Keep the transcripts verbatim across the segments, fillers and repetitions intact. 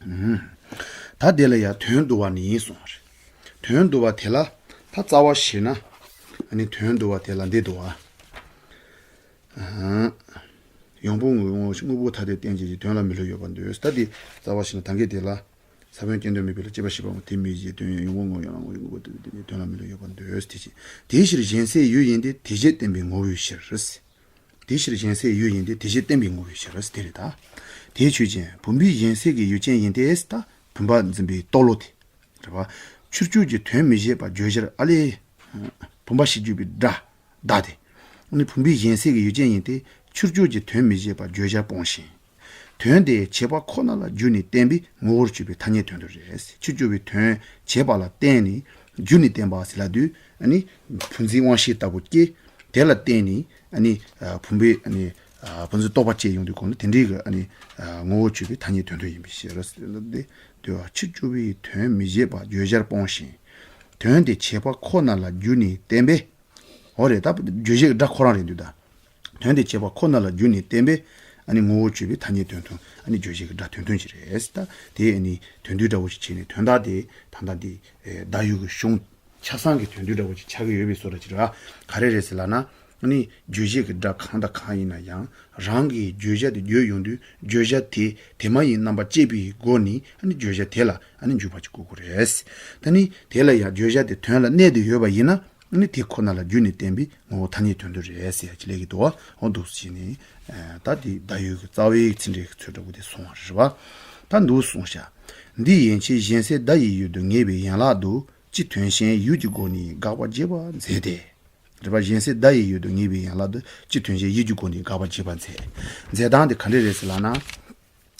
ད་དེ་ལ་ཡང་དོན་བསྡུ་བ་ནི་གསུངས་པ་རེད། དོན་བསྡུ་བ་དེ་ལ་ད་རྩ་བ་བཞི་ན། ཨ་ནི་དོན་བསྡུ་བ་དེ་ལ་འདི་འདུག་བ། ཡོང་སྤོང་ངོ་བོ་དངོས་པོ་ཐ་དད་རྟེན་ཅན་གྱི་དོན་ལ་མི་སླུ་ཡོད་པར་འདོད། ད་འདི་རྩ་བ་བཞི་ན་ད་གིན་དེ་ལ། ས་བོན་སྐྱེ་འདོད་མེད་པའི་ལ་སྐྱེ་བ་ཞིག་པའམ་དེ་མི་བཞེད་དོན་ཡང་ཡོང་སྒོ་ངོ་ཡང་ངོ་ཡོང་སྒོ་དེ་དོན་ལ་མི་སླུ་ཡོད་པར་འདོད་དེ་བཞིན། དེའི་ཕྱིར་གཞན་སེལ་ཡུལ་ཡིན་ཏེ་དེ་བཞིན་བསྟན་པའི་ངོ་བོའི་ཕྱིར། དེའི་ཕྱིར་གཞན་སེལ་ཡུལ་ཡིན་ཏེ་དེ་བཞིན་བསྟན་པའི་ངོ་བོའི་ཕྱིར་དེ་རེད་ད། དེའི་ཆོས་ཅན་བུམ་པའི་གཞན་སེལ་གྱི་ཡུལ་ཅན་ཡིན་ཏེ་ད་བུམ་པ་འཛིན་པའི་རྟོག་བློ་དེ། རེད་བ། ཕྱིར་བཅོས་ཀྱི་དོན་མི་བཞེད་པ་བརྗོད་བྱར་ཨ་ལས། བུམ་པ་ཕྱིར་བཅོས་པའི་སྒྲ། བརྡ་དེ། ཨ་ནི་བུམ་པའི་གཞན་སེལ་གྱི་ཡུལ་ཅན་ཡིན་ཏེ་ཕྱིར་བཅོས་ཀྱི་དོན་མི་བཞེད་པ་བརྗོད་བྱར་སྤོང་ཞིང་། དོན་དེ་བྱས་པ་ཁོ་ན་ལ་བརྒྱུད་ནས་བསྟན་པའི་ངོ་བོར་གྱུར་པའི་ཐ་སྙད་དོན་དུ་རེད། ཕྱིར་བཅོས་པའི་དོན་བྱས་པ་ལ་བརྟེན་ནས་བརྒྱུད་ནས་བསྟན་པ་ཟེར་ལབ་དུས་ཨ་ནི་བུམ་འཛིན་དབང་ཤེས་ལྟ་བུ་སྐྱེ། དེ་ལ་བརྟེན་ནས་ཨ་ནི་བུམ་པའི་ཨ་ནི་བུམ་འཛིན་རྟོག་པ་སྐྱེ་ཡོང་དུས་གོང་ནས་དེ་འདྲའི་གི་ཨ་ནི་ངོ་བོར་གྱུར་པའི་ཐ་སྙད་དོན་དུ་ཡིན་པའི་ཕྱིར་ཟེར་ལབ་སྟེ། དེ་བ་ཕྱིར་བཅོས་པའི་དོན་མི་བཞེད་པ་བརྗོད་བྱར་སྤོང་ཞིང་། དོན་དེ་བྱས་པ་ཁོ་ན་ལ་བརྒྱུད་ནས་བསྟན་པའི། འོ་རེད་ད། བརྗོད་བྱའི་སྒྲ་ཁོ་རང་རེད་འདུག་ད། དོན་དེ་བྱས་པ་ཁོ་ན་ལ་བརྒྱུད་ནས་བསྟན་པས་ཨ་ནི་ངོ་བོར་གྱུར་པའི་ཐ་སྙད་དོན་མཐུན་ཨ་ནི་བརྗོད་བྱའི་སྒྲ་དོན་མཐུན་ཞིག་རེད་ད། དེ་ཨ་ནི་དོན་བསྡུས་འདྲ་བོ་ཞིག་བྱས་ནས་དོན་དག་དེ་ད་ལྟ་དེ་བརྡ་ཡུལ་གྱི་གཞུང་ཆ་ཚང་གི་དོན་བསྡུས་འདྲ་བོ་ཞིག་ཆགས་ཀྱི་ཡོད་པའི་བཟོ་འདྲ་ཅིག་རེད་བ། ག་རེ་རེད་ཟེར་ལབ་ན། ཨ་ནི་བརྗོད་བྱའི་སྒྲ་གང་དང་གང་ཡིན་ན་ཡང་རང་གི་བརྗོད་བྱ་དེ་བརྗོད་ཡོང་དུས་བརྗོད་བྱ་དེ་དེ་མ་ཡིན་རྣམ་པ་བཅད་པའི་སྒོ་ནས་ཨ་ནི་བརྗོད་བྱ་དེ་ལ་ཨ་ནི་འཇུག་པ་ཅིག་དགོས་ཀྱི་རེད། ད་ནི་དེ་ལ་ཡང་བརྗོད་བྱ་དེ་དོན་ལ་གནས་ཏེ་ཡོད་པ་ཡིན་ན། ནི་དེ་ཁོ་ན་ལ་རྒྱུ་ནི་བསྟན་པའི་ངོ་བོ་ཐ་སྙད་དོན་དུ་རེད་ཟེར་ཡ་ཅི་ལས་ཀྱི་དོ་འོ་འདུག་ཟེར་ནས། ད་དེ་བརྡ་ཡུལ་གྱི་རྩ་བའི་ཚིག་འགྲེལ་གྱི་ཚུལ་འདྲ་བོ་དེ་སོང་བ་རེད་བ། ད་འདུག་གསུངས་ཤག་འདི་ཡན་ཆད་གཞན་སེལ་བརྡ་ཡི་ཡུལ་དུ་ངེས་པའི་ཡན་ལག་ཏུ་སྤྱི་དོན་གཞན་ཡུལ་གྱི་སྒོ་ནས་དགག་པ་བྱེད་པ་མཛད་དེ། རེད་བ། གཞན་སེལ་བརྡ་ཡི་ཡུལ་དུ་ངེས་པའི་ཡན་ལག་ཏུ་སྤྱི་དོན་གཞན་ཡུལ་གྱི་སྒོ་ནས་དགག་པ་བྱེད་པ་མཛད། མཛད་སྟངས་དེ་ག་འདྲས་རེད་ཟེར་ལབ་ན།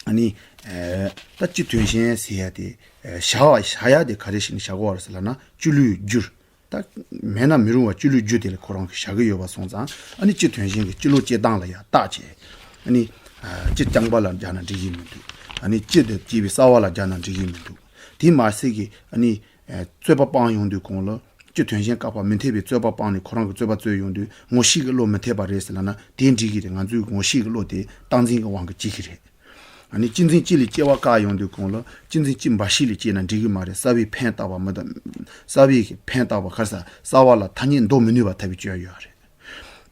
ཨ་ནི། ད་སྤྱི་དོན་གཞན་ཟེར་ཡ་དེ། བཞག་བཞག་ཡ་དེ་ག་རེ་ཞིག་ནས་བཞག་དགོས་པ་རེད་ཟེར་ལབ་ན་སྤྱི་བློའི་རྒྱུ། ད་མེད་ན་མི་རུང་བ་སྤྱི་བློའི་རྒྱུ་དེ་ལ་ཁོ་རང་གིས་བཞག་གི་ཡོད་པ་སོང་ཙང་ཨ་ནི་སྤྱི་དོན་གཞན་གྱི་སྤྱི་བློ་སྐྱེ་སྟངས་ལ་ཡང་བརྟག་བྱས། ཨ་ནི། སྤྱི་རྐྱང་པ་ལ་སྦྱར་ན་འགྲིག་གི་མི་འདུག་ཨ་ནི་སྤྱི་དེ་སྐྱེ་བའི་རྩ་བ་ལ་སྦྱར་ན་འགྲིག་གི་མི་འདུག་དེ་མ་ཟད་ཀྱི་ཨ་ནི། རྩོད་པ་སྤང་ཡོང་དུས་གོང་ལ། སྤྱི་དོན་གཞན་བཀག་པ་མི་འཐད་པའི་རྩོད་པ་སྤངས་ནས་ཁོ་རང་གི་རྩོད་པ་རྩོད་ཡོང་དུས་ངོ་ཤེས་ཀྱི་བློ་མི་འཐད་པ་རེད་ཟེར་ལབ་ན་དེ་འགྲིག་གི་རེད། ང་ཚོའི་ངོ་ཤེས་ཀྱི་བློ་དེ་རྟག་འཛིན་གྱི་དབང་གིས་སྐྱེ་གི་རེད། ཨ་ནི་སྤྱི་འཛིན་སྤྱི་ལས་སྐྱེ་བ་བཀག་ཡོང་དུས་གོང་ལ་སྤྱི་འཛིན་སྤྱི་འབའ་ཞིག་ལས་སྐྱེས་ན་འགྲིག་གི་མ་རེད། རྩ་བའི་ཕན་བཏགས་པ་མི་དང་། རྩ་བའི་གི་ཕན་བཏགས་པ་ག་རེ་ཟ། རྩ་བ་ལ་ཐ་སྙད་འདོགས་མི་ནུས་པ་ཐལ་བའི་སྐྱོན་ཡོད་རེད།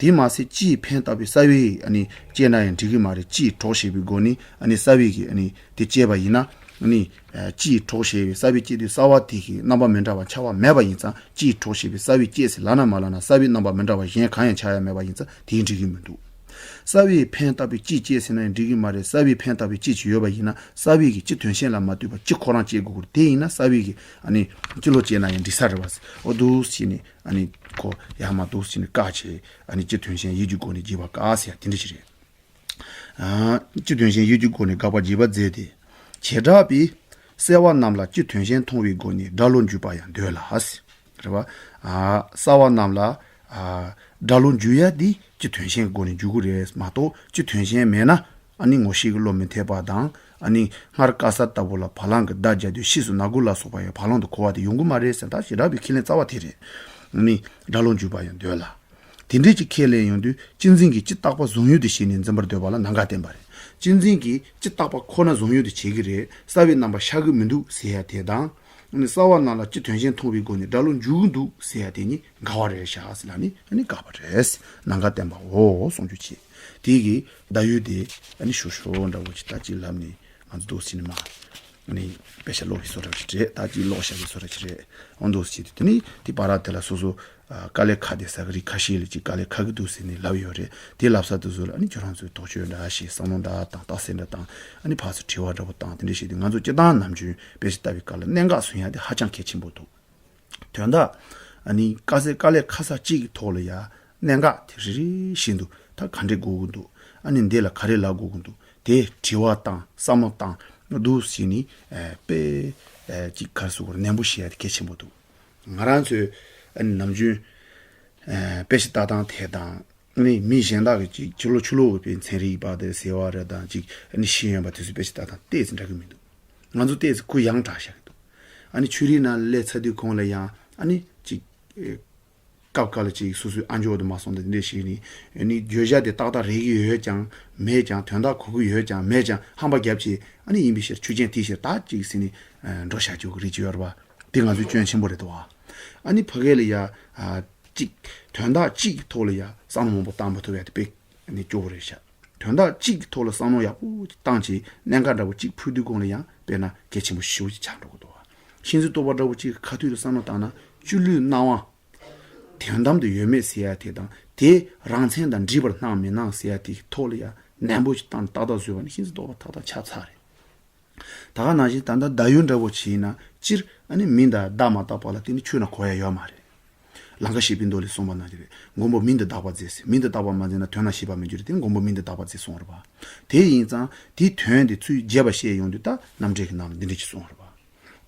དེ་མ་ཟད་སྤྱིའི་ཕན་བཏགས་པའི་རྩ་བའི་ཨ་ནི་སྐྱེས་ན་ཡང་འགྲིག་གི་མ་རེད། སྤྱིའི་གྲོགས་བྱེད་པའི་སྒོ་ནས་ཨ་ནི་རྩ་བའི་གི་ཨ་ནི་དེ་སྐྱེས་པ་ཡིན་ན་ཨ་ནི། སྤྱིའི་གྲོགས་བྱེད་པའི་རྩ་བའི་སྐྱེས་དུས་རྩ་བ་དེ་གི་རྣམ་པ་མི་འདྲ་བ་འཆར་བ་མེད་པ་ཡིན་ཙང་སྤྱིའི་གྲོགས་བྱེད་པའི་རྩ་བའི་སྐྱེས་ཟེར་ལབ་ན་མ་ལབ་ན་རྩ་བའི་རྣམ་པ་མི་འདྲ་བ་གཞན་གང་ཡང་འཆར་ཡ་མེད་པ་ཡིན་ཙང་དེ་འགྲིག་གི་མི་འདུག་རྩ་བའི་ཕན་བཏགས་པའི་སྤྱི་སྐྱེས་ཟེར་ན་ཡང་འགྲིག་གི་མ་རེད། རྩ་བའི་ཕན་བཏགས་པའི་སྤྱི་ཅིག་ཡོད་པ་ཡིན་ན་རྩ་བའི་གི་སྤྱི་དོན་གཞན་ལ་མ་ལྟོས་པར་སྤྱི་ཁོ་རང་སྐྱེ་དགོས་ཀྱི་རེད། དེ་ཡིན་ན་རྩ་བའི་གི་ཨ་ནི་སྤྱི་བློ་སྐྱེས་ན་ཡང་འགྲིག་ས་རེད་བ། འོ་འདུག་བྱས་ནས་ཨ་ནི་ཁོ་ཡ་མ་འདུག་བྱས་ནས་བཀག་བྱས་ཨ་ནི་སྤྱི་དོན་གཞན་ཡུལ་གྱི་སྒོ་ནས་བརྗོད་པ་བཀག་ཟེར་ཡ་དེ་འདྲ་ཞིག་རེད། སྤྱི་དོན་གཞན་ཡུལ་གྱི་སྒོ་ནས་དགག་པ་བྱེད་པ་མཛད་དེ། བྱེ་བྲག་པས་གསལ་བ་རྣམས་ལ་སྤྱི་དོན་གཞན་མཐོང་བའི་སྒོ་ནས་སྒྲ་བློར་འཇུག་པ་ཡང་འདོད་ལ། རེད་བ། གསལ་བ་རྣམས་ལ། སྒྲ་བློར་འཇུག་ཡ་འདི་སྤྱི་དོན་གཞན་གྱི་སྒོ་ནས་འཇུག་གི་རེད་མ་གཏོགས་སྤྱི་དོན་གཞན་མེད་ན་ཨ་ནི་ངོ་ཤེས་ཀྱི་བློ་མི་འཐད་པ་དང་ཨ་ནི་སྔར་བཀའ་གསལ་ལྟ་བུ་ལ་བ་ལང་གི་བརྡ་སྦྱར་དུས་ཕྱིས་སུ་ན་གུ་ལ་སོགས་པ་ཡང་བ་ལང་དུ་གོ་བ་དེ་ཡོང་གི་མ་རེད་ཟེར། ད་བྱེ་བྲག་པའི་ཁས་ལེན་རྩ་བ་དེ་རེད། ཨ་ནི་སྒྲ་བློར་འཇུག་པ་ཡང་འདོད་ལ། དེ་འདྲས་ཀྱི་ཁས་ལེན་ཡོང་དུས་སྤྱི་འཛིན་གྱི་སྤྱི་རྟག་པ་བཟུང་ཡུལ་དུ་བྱས་ནས་འཛིན་པར་འདོད་པ་ལ་ནམ་མཁའ་བསྟན་པ་རེད། སྤྱི་འཛིན་གྱི་སྤྱི་རྟག་པ་ཁོ་ན་བཟུང་ཡུལ་དུ་བྱེད་ཀྱི་རེད། རྩ་བའི་རྣམ་པ་ཤར་གྱི་མི་འདུག་ཟེར་ཡ་དེ་དང་། གསལ་བ་རྣམས་ལ་སྤྱི་དོན་གཞན་མཐོང་བའི་སྒོ་ནས་སྒྲ་བློར་འཇུག་གི་འདུག་ཟེར་ཡ་དེ་གཉིས་འགལ་བ་རེད་ཤག་ཟེར་ལབ་ནས་ཨ་ནི་དགག་པ་རེད། ནམ་མཁའ་བསྟན་པའོ་གསུང་རྒྱུ་བྱེད། དེ་གི་བརྡ་ཡུལ་དེ་ཨ་ནི་ཞུ་ཞུ་འདྲ་བོ་ཅིག་ད་ཅིག་ལབ་ནས་ང་ཚོ་འདུག་སེ་ནི་མ། ཨ་ནི་དཔེ་ཆ་ཀློག་པའི་བཟོ་འདྲ་ཅིག་རེད། ད་ཅིག་ཀློག་བཞག་པའི་བཟོ་འདྲ་ཅིག་རེད། འོ་འདུག་སེ་བྱེད་དུས་དེ་ནི་དེ་བར་དེ་ལ་སོ་སོ། དཀའ་ལས་ཁག་དེ་ཟ་གི་རིགས་ཁ་ཤས་ལ་ཅིག་དཀའ་ལས་ཁག་གི་འདུག་ཟེར་ནས་ལབ་ཡོད་རེད། དེ་ལབ་ས་དེ་ཚོ་ལ་ཨ་ནི་ཁྱོད་རང་ཚོས་དོགས་གཅོད་འདྲ་ཞིག་བསམ་བློ་འདྲ་དང་རྟགས་གསལ་འདྲ་དང་ཨ་ནི་ཕར་ཚུར་དྲི་བ་འདྲ་པོ་དང་དེ་འདྲ་བྱས་ཏེ་ང་ཚོ་སྤྱིར་བཏང་ནམ་རྒྱུན་དཔེ་ཆ་ལྟ་བའི་སྐབས་ལ་གནད་འགག་བཟུང་ཡ་དེ་ཧ་ཅང་གལ་ཆེན་པོ་འདུག་དོན་དག་ཨ་ནི་དཀའ་ཚེགས་དཀའ་ལས་ཁག་ས་གཅིག་གི་ཐོག་ལ་ཡ་གནད་འགག་དེ་རེ་རེ་བཞིན་དུ་ད་ག་འདྲས་དགོས་ཀྱི་འདུག་ཨ་ནི་འདི་ལ་ག་རེ་ལབ་དགོས་ཀྱི་འདུག་དེ་དྲི་བ་བཏང་བསམ་བློ་བཏང་འདུག་ཟེར་ནས་དཔེ་ཅིག་ག་རེ་ཟེར་དགོས་རེད། ནན་པོ་བཤད་ཡ་དེ་གལ་ཆེན་པོ་འདུག་ང་རང་ཚོས་ཨ་ནི་ནམ་རྒྱུན་ཨ་དཔེ་ཆ་ལྟ་སྟངས་དེ་དང་ཨ་ནི་མི་གཞན་དག་གིས་ཅིག་ཕྱི་ལོགས་ཕྱི་ལོགས་ཀྱི་དཔེ་ཚན་རིག་པ་དེ་ཟེར་བ་རེད་དང་ཅིག་ཨ་ནི་ཤེས་ཡོན་པ་དེ་ཚོས་དཔེ་ཆ་ལྟ་སྟངས་ཏོག་ཙམ་འདྲ་གི་མི་འདུག་ང་ཚོ་ཏོག་ཙམ་གུ་ཡངས་དྲགས་བཞག་གི་འདུག་ཨ་ནི་ཆོས་རིག་ནང་སླེབས་ཚར་དུས་གོང་ལ་ཡང་ཨ་ནི་ཅིག་ཨེ་ སྐབས་འགའ་ལ་ཅིག་སོ་སོའི་ཨ་མཆོག་དུ་མ་སོང་དང་འདི་འདྲ་ཞིག་ནི་ནི་བརྗོད་བྱ་དེ་ཏག་ཏག་རེག་གི་ཡོད་ཀྱང་མེད་ཀྱང་དོན་དག་གོ་གི་ཡོད་ཀྱང་མེད་ཀྱང་ཧམ་པ་བརྒྱབ་ཅིག་ཨ་ནི་ཡིན་པའི་ཕྱིར་ཆོས་ཅན་དེའི་ཕྱིར་ད་ཅིག་ཟིན་ནི་འགྲོ་བྱ་རྒྱུ་གི་རིགས་ཅིག་ཡོད་རེད་པ། དེ་ང་ཚོའི་སྐྱོན་ཆེན་པོ་རེད་དོ། ཨ་ནི་ཕ་གི་ལ་ཡ་ཅིག་དོན་དག་གཅིག་གི་ཐོག་ལ་ཡ་བསམ་བློ་མང་པོ་བཏང་མ་ཐུབ་ཡ་དེ་དཔེ་ནི་སྐྱོ་བོ་རེད་ཤག་དོན་དག་གཅིག་གི་ཐོག་ལ་བསམ་བློ་ཡག་པོ་ཅིག་བཏང་ཅིག་གནད་འགག་འདྲ་པོ་གཅིག་ཕུད་དུས་གོང་ལ་ཡང་དཔེར་ན་གལ་ཆེན་པོ་ཞེ་པོ་ཅིག་ཆགས་འགྲོ་གི་འདུག་ཤིང་རྩི་ལྟོ་ཕག་འདྲ་པོ་གཅིག་གི་ཁ་ཐུག་ལ་བསམ་བློ་བཏང་ན་སྤྱི་བླུན་སྣང་བ། དོན་དམ་དུ་ཡོད་མེད་ཟེར་ཡ་དེ་དང་དེ་རང་མཚན་དང་འདྲིས་པར་སྣང་མི་སྣང་ཟེར་ཡ་དེ་གི་ཐོག་ལ་ཡང་ནན་པོ་ཞིག་བཏང་ནས་ཏག་ཏག་བཟོས་པ་ནི་ཤིང་རྩི་ལྟོ་ཕག་ཏག་ཏག་ཆགས་ཚར་རེད། ད་ག་ནང་བཞིན་ད་ལྟ་བརྡ་ཡུལ་འདྲ་པོ་བྱས་ན་སྤྱིར་ཨ་ནི་མིང་དང་བརྡ་མ་བཏགས་པ་ལ་བརྟེན་ནས་ཆོས་ན་གོ་ཡ་ཡོད་མ་རེད། ལང་ཀ་གཤེགས་པའི་མདོ་ལས་གསུངས་པ་ནང་བཞིན་རེད། མགོན་པོ་མིང་དུ་བཏགས་པ་མཛད་ཟེར། མིང་དུ་བཏགས་པ་མ་མཛད་ན་དོན་ན་ཤེས་པ་མི་འགྱུར་རེད་དེ་མགོན་པོ་མིང་དུ་བཏགས་པ་མཛད་གསུངས་རེད་པ། དེ་ཡིན་ཙང་དེའི་དོན་དེ་ཚུར་རྒྱས་པ་བཤད་ཡོང་དུས་ད་རྣམ་འགྲེལ་གྱི་ནང་ལ་འདི་འདྲ་ཅིག་གསུངས་རེད་པ།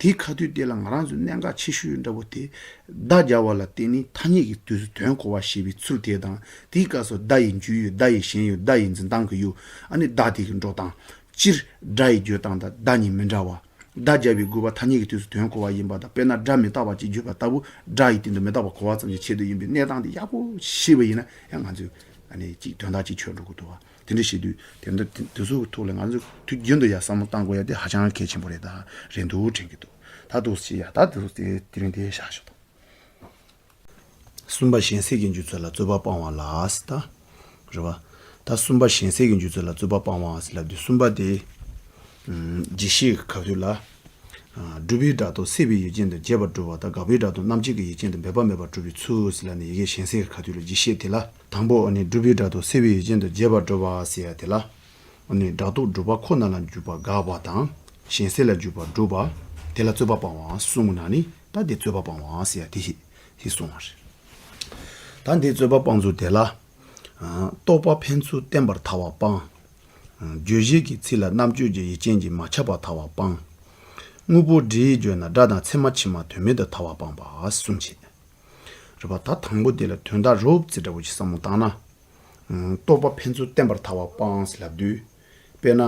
དེའི་ཁ་ཐུག་དེ་ལ་ང་རང་ཚོའི་གནད་འགག་ཆེ་ཤོས་འདྲ་པོ་དེ། བརྡ་སྦྱར་བ་ལ་བརྟེན་ནས་ཐ་སྙད་ཀྱི་དུས་སུ་དོན་གོ་བ་ཞེས་པའི་ཚུལ་དེ་དང་དེའི་སྐབས་སུ་བརྡ་ཡི་འཇུག་ཡུལ་བརྡ་ཡི་ཞེན་ཡུལ་བརྡ་ཡི་འཛིན་སྟངས་ཀྱི་ཡུལ་ཨ་ནི་བརྡ་དེ་གི་འགྲོ་སྟངས། སྤྱིར་སྒྲ་ཡི་བརྗོད་སྟངས་དང་བརྡ་གཉིས་མི་འདྲ་བ། བརྡ་སྦྱར་བའི་དགོས་པ་ཐ་སྙད་ཀྱི་དུས་སུ་དོན་གོ་བ་ཡིན་པ་དང་དཔེར་ན་སྒྲ་མི་རྟག་པ་ཅིག་བརྗོད་པ་ལྟ་བུ་སྒྲ་ཡི་སྟེང་དུ་མི་རྟག་པ་གོ་བ་ཙམ་གྱི་ཆེད་དུ་ཡིན་པའི་གནས་སྟངས་དེ་ཡག་པོ་ཤེས་པ་ཡིན་ན་ཡང་ང་ཚོས་ཨ་ནི་ཅིག་དོན་དག་ཅིག་ཆོད་འགྲོ་གི་འདུག་བ། དེ་འདྲ་བྱེད་དུས་དེ་འདྲ་དེ་ཚོ་གི་ཐོག་ལ་ང་ཚོས་དུས་རྒྱུན་དུ་ཡ་བསམ་བློ་བཏང་དགོས་ཡ་དེ་ཧ་ཅང་གལ་ཆེན་པོ་རེད་ད་རེད་འདུག་དྲན་གྱི་འདུག་ད་འདུག་སེ་ཡ་ད་འདུག་སེ་དེ་རིང་དེ་བཞག་ཞོག་དང་། གསུམ་པ་གཞན་སེལ་གྱི་འཇུག་ཚུལ་ལ་རྩོད་པ་སྤང་བ་ལ་ཟེར་ད། རེད་བ། ད་གསུམ་པ་གཞན་སེལ་གྱི་འཇུག་ཚུལ་ལ་རྩོད་པ་སྤང་བ་ཟེར་ལབ་དུས་གསུམ་པ་དེ། ཨམ་རྒྱས་བཤད་ཀྱི་སྐབས་དུས་ལ། ཨ་སྒྲུབ་པའི་སྒྲ་རྟོག་སེལ་བའི་ཡུལ་ཅན་དུ་བྱེད་པར་སྒྲུབ་པ་དང་དགག་པའི་སྒྲ་རྟོག་རྣམ་བཅད་ཀྱི་ཡུལ་ཅན་དུ་འབད་པ་མེད་པར་སྒྲུབ་པའི་ཚུལ་ཟེར་ལབ་ནས་ཡི་གེ་གཞན་སེལ་གྱི་སྐབས་དུས་ལ་རྒྱས་བཤད་དེ་ལ། དང་པོ་ཨ་ནི་སྒྲུབ་པའི་སྒྲ་རྟོག་སེལ་བའི་ཡུལ་ཅན་དུ་བྱེད་པར་སྒྲུབ་པ་ཟེར་ཡ་དེ་ལ། ཨ་ནི་སྒྲ་རྟོག་སྒྲུབ་པ་ཁོ་ན་ལ་འཇུག་པ་དགག་པ་དང་། གཞན་སེལ་ལ་འཇུག་པ་སྒྲུབ་པ། དེ་ལ་རྩོད་པ་སྤང་བ་གསུམ་གྱི་ནང་ནས་ད་དེ་རྩོད་པ་སྤང་བ་ཟེར་ཡ་དེ་ཞིག་ཞིག་གསུངས་པ་རེད། ད་འདི་རྩོད་པ་སྤང་ཚུལ་དེ་ལ། ཨ་རྟོག་པ་ཕན་ཚུན་བརྟེན་པར་ཐལ་བ་སྤང་། ཨ་བརྗོད་བྱེད་ཀྱི་ཚིག་ལ་རྣམ་གཅོད་ཀྱི་ཡུལ་ཅན་གྱིས་མ་ཁྱབ་པར་ཐལ་བ་སྤང་། དངོས་པོ་སྒྲའི་བརྗོད་ན་སྒྲ་དང་ཚད་མ་ཕྱི་མ་དོན་མེད་དུ་ཐལ་བ་སྤངས་པ་གསུམ་བྱས། རེད་པ། ད་དང་པོ་དེ་ལ་དོན་དག་རོབ་ཙམ་འདྲ་པོ་ཞིག་བསམ་བློ་བཏང་ན། ཨ་རྟོག་པ་ཕན་ཚུན་བརྟེན་པར་ཐལ་བ་སྤངས་ལབ་དུས། དཔེར་ན།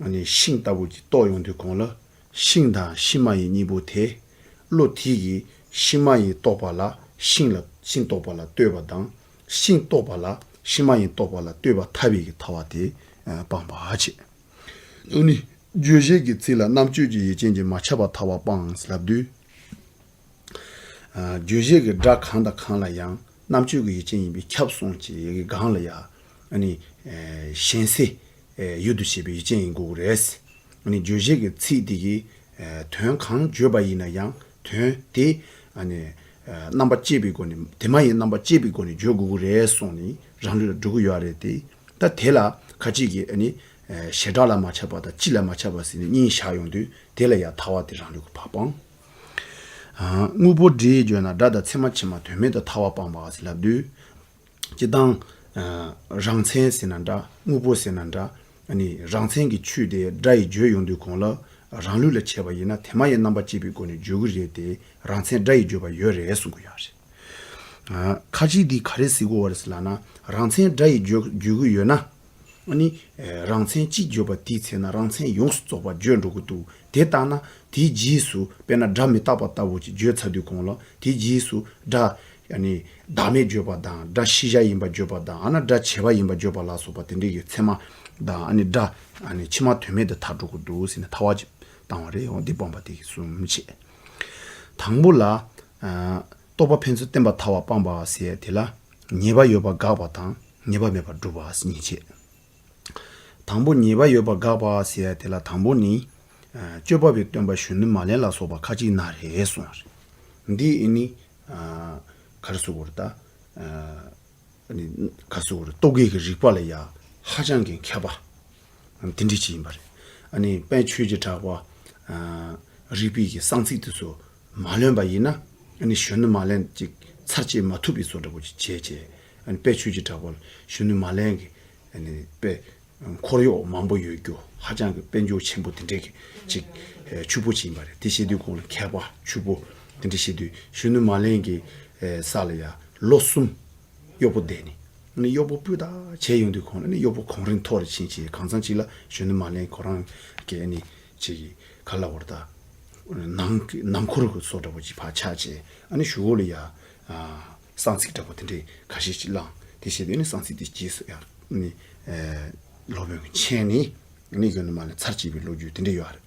ཨ་ནི་ཤིང་ལྟ་བུ་ཅིག་རྟོགས་ཡོང་དུས་གོང་ལ་ཤིང་དང་ཕྱི་མ་ཡི་གཉིས་པོ་དེ། བློ་དེ་གིས་ཕྱི་མ་ཡི་རྟོག་པ་ལ་ཤིང་ལ་ཤིང་རྟོག་པ་ལ་ལྟོས་པ་དང་ཤིང་རྟོག་པ་ལ་ཕྱི་མ་ཡི་རྟོག་པ་ལ་ལྟོས་པ་ཐལ་བའི་གི་ཐལ་བ་དེ་སྤངས་པ་བྱས། ཨ་ནི་རྗོད་བྱེད་ཀྱི་ཚིག་ལ་རྣམ་གཅོད་ཀྱི་ཡུལ་ཅན་གྱིས་མ་ཁྱབ་པར་ཐལ་བ་སྤངས་ལབ་དུས། ཨ་རྗོད་བྱེད་ཀྱི་སྒྲ་གང་དང་གང་ལ་ཡང་རྣམ་གཅོད་ཀྱི་ཡུལ་ཅན་ཡིན་པས་ཁྱབ་གསུངས་ཀྱི་སྒང་ལ་ཡང་ཨ་ནི་ཨ་གཞན་སེལ་ཡུལ་དུ་བྱེད་པའི་ཡུལ་ཅན་ཡིན་དགོས་ཀྱི་རེད། ཨ་ནི་རྗོད་བྱེད་ཀྱི་ཚིག་དེ་གིས་ཨ་དོན་གང་བརྗོད་པ་ཡིན་ན་ཡང་དོན་དེ་ཨ་ནི་ཨ་རྣམ་པ་གཅོད་པའི་སྒོ་ནས་དེ་མ་ཡིན་རྣམ་པ་གཅོད་པའི་སྒོ་ནས་བརྗོད་དགོས་ཀྱི་རེད་གསུངས་ནས་རང་ལུགས་ལ་འགྲོ་གི་ཡོད་རེད་དེ། ད་དེ་ལ་ཁ་ཅིག་གིས་ཨ་ནི་ཨ་བྱེ་བྲག་ལ་མ་ཁྱབ་པ་དང་སྤྱི་ལ་མ་ཁྱབ་པ་ཟེར་ནས་གཉིས་བཞག་ཡོང་དུས་དེ་ལ་ཡང་ཐལ་བ་དེ་རང་ལུགས་ཀྱི་ཕར་སྤངས། ཨ་དངོས་པོ་སྒྲའི་བརྗོད་ན་སྒྲ་དང་ཚད་མ་ཕྱི་མ་དོན་མེད་དུ་ཐལ་བ་སྤངས་པ་ཟེར་ལབ་དུས། སྤྱིར་བཏང་ཨ་རང་མཚན་ཟེར་ན་འདྲ་དངོས་པོ་ཟེར་ན་འདྲ་ཨ་ནི་རང་མཚན་གྱི་ཆོས་དེ་སྒྲ་ཡིས་བརྗོད་ཡོང་དུས་གོང་ལ་རང་ལུགས་ལ་བྱས་པ་ཡིན་ན་དེ་མ་ཡིན་རྣམ་པ་གཅོད་པའི་སྒོ་ནས་བརྗོད་ཀྱི་རེད་དེ་རང་མཚན་སྒྲ་ཡིས་བརྗོད་པ་ཡོད་རེད་གསུང་གི་ཡོད་རེད། ཨ་ཁ་ཅིག་འདིས་ག་རེ་ཟེར་གྱི་ཡོད་རེད་ཟེར་ལབ་ན་རང་མཚན་སྒྲ་ཡིས་བརྗོད་བརྗོད་ཀྱི་ཡོད་ན། ཨ་ནི་ཨེ་རང་མཚན་གཅིག་བརྗོད་པ་དེའི་ཚེ་ན་རང་མཚན་ཡོངས་སུ་རྫོགས་པ་བརྗོད་འགྲོ་གི་འདུག་དེ་ལྟ་ན་དེའི་རྗེས་སུ་དཔེར་ན་སྒྲ་མི་རྟག་པ་ལྟ་བུ་ཅིག་བརྗོད་ཚར་དུས་གོང་ལ་དེའི་རྗེས་སུ་སྒྲ་ཨ་ནི་བདག་མེད་བརྗོད་པ་དང་སྒྲ་ཤེས་བྱ་ཡིན་པ་བརྗོད་པ་དང་ཨ་ན་སྒྲ་བྱས་པ་ཡིན་པ་བརྗོད་པ་ལ་སོགས་པ་དེ་འདྲའི་གི་ཚད་མ་དང་ཨ་ནི་སྒྲ་ཨ་ནི་ཕྱི་མ་དོན་མེད་དུ་ཐལ་འགྲོ་གི་འདུག་ཟེར་ནས་ཐལ་བ་ཅིག་བཏང་བ་རེད། འོ་འདི་སྤངས་པ་དེ་གི་གསུམ་བྱས། དང་པོ་ལ། ཨ་རྟོག་པ་ཕན་ཚུན་བརྟེན་པར་ཐལ་བ་སྤངས་པ་ཟེར་ཡ་དེ་ལ་ཉེས་པ་ཡོད་པ་དགག་པ་དང་ཉེས་པ་མེད་པར་སྒྲུབ་པ་གཉིས་བྱས། དང་པོ་ཉེས་པ་ཡོད་པ་དགག་པ་ཟེར་ཡ་དེ་ལ་དང་པོ་ནི། ཨ་སྤྱོད་པ་པའི་སྟོན་པ་གཞོན་ནུ་མ་ལེན་ལ་སོགས་པ་ཁ་ཅིག་ན་རེ་གསུངས་པ་རེད། འདི་ཨ་ནི། ཨ་ག་རེ་ཟེར་དགོས་རེད་ད། ཨ་ནི་ག་རེ་ཟེར་དགོས་རེད། རྟོག་གེ་གི་རིགས་པ་ལ་ཡ་ཧ་ཅང་གི་མཁས་པ། དེ་འདྲ་ཅིག་ཡིན་པ་རེད། ཨ་ནི་དཔལ་ཆོས་ཀྱི་གྲགས་པ། ཨ་རིགས་པའི་གི་གསང་ཚིག་དེ་ཚོ་མ་ལོན་པ་ཡིན་ན། ཨ་ནི་གཞོན་ནུ་མ་ལེན་ཅིག་ཚར་བཅད་མ་ཐུབ་པའི་བཟོ་འདྲ་པོ་ཅིག་བྱས་བྱས། ཨ་ནི་དཔལ་ཆོས་ཀྱི་གྲགས་པ་ལ་གཞོན་ནུ་མ་ལེན་གི་ཨ་ནི་དཔེ་འཁོར་གཡོག་མང་པོ་ཡོད་རྒྱུ་ཧ་ཅང་གི་དཔལ་འབྱོར་ཆེན་པོ་དེ་འདྲས་ཀྱི་ཅིག་ཨ་ཕྱུག་པོ་ཅིག་ཡིན་པ་རེད། དེ་བཤད་དུས་ཁོང་ལ་མཁས་པ་ཕྱུག་པོ་དེ་འདྲ་བཤད་དུས་གཞོན་ནུ་མ་ལེན་གི་ཨ་ས་ལ་ཡ་ལོ་གསུམ། གཡོག་པོ་བསྡད་ནས། ཨ་ནི་གཡོག་པོ་སྤུས་དག་བྱས་ཡོང་དུས་ཁོང་ལ་ནི་གཡོག་པོ་གོང་རིམ་མཐོ་རུ་ཕྱིན་བྱས་གང་ཚང་ཅིག་ལ་གཞོན་ནུ་མ་ལེན་ཁོ་རང་གིས་ནི་ཅིག་ག་ལ་བར་ད། ནང་ནང་འཁོར་གྱི་བཟོ་འདྲ་པོ་ཅིག་ཕར་ཆགས་བྱས་ཨ་ནི་གཞུག་གུ་ལ་ཡ། ཨ་ གསང་ཚིག་འདྲ་པོ་དེ་འདྲའི་ཁ་ཤས་ཅིག་བླངས། དེ་བྱས་དུས་ནི་གསང་ཚིག་དེ་རྗེས་སུ་ཡང་ནི་ཨེ་སློབ་དཔོན་གྱི་མཆན་ནས་ནི་ཡོད་ནི་མ་ནི་ཚར་བཅད་པའི་ལོ་རྒྱུས་དེ་འདྲ་ཡོད་རེད།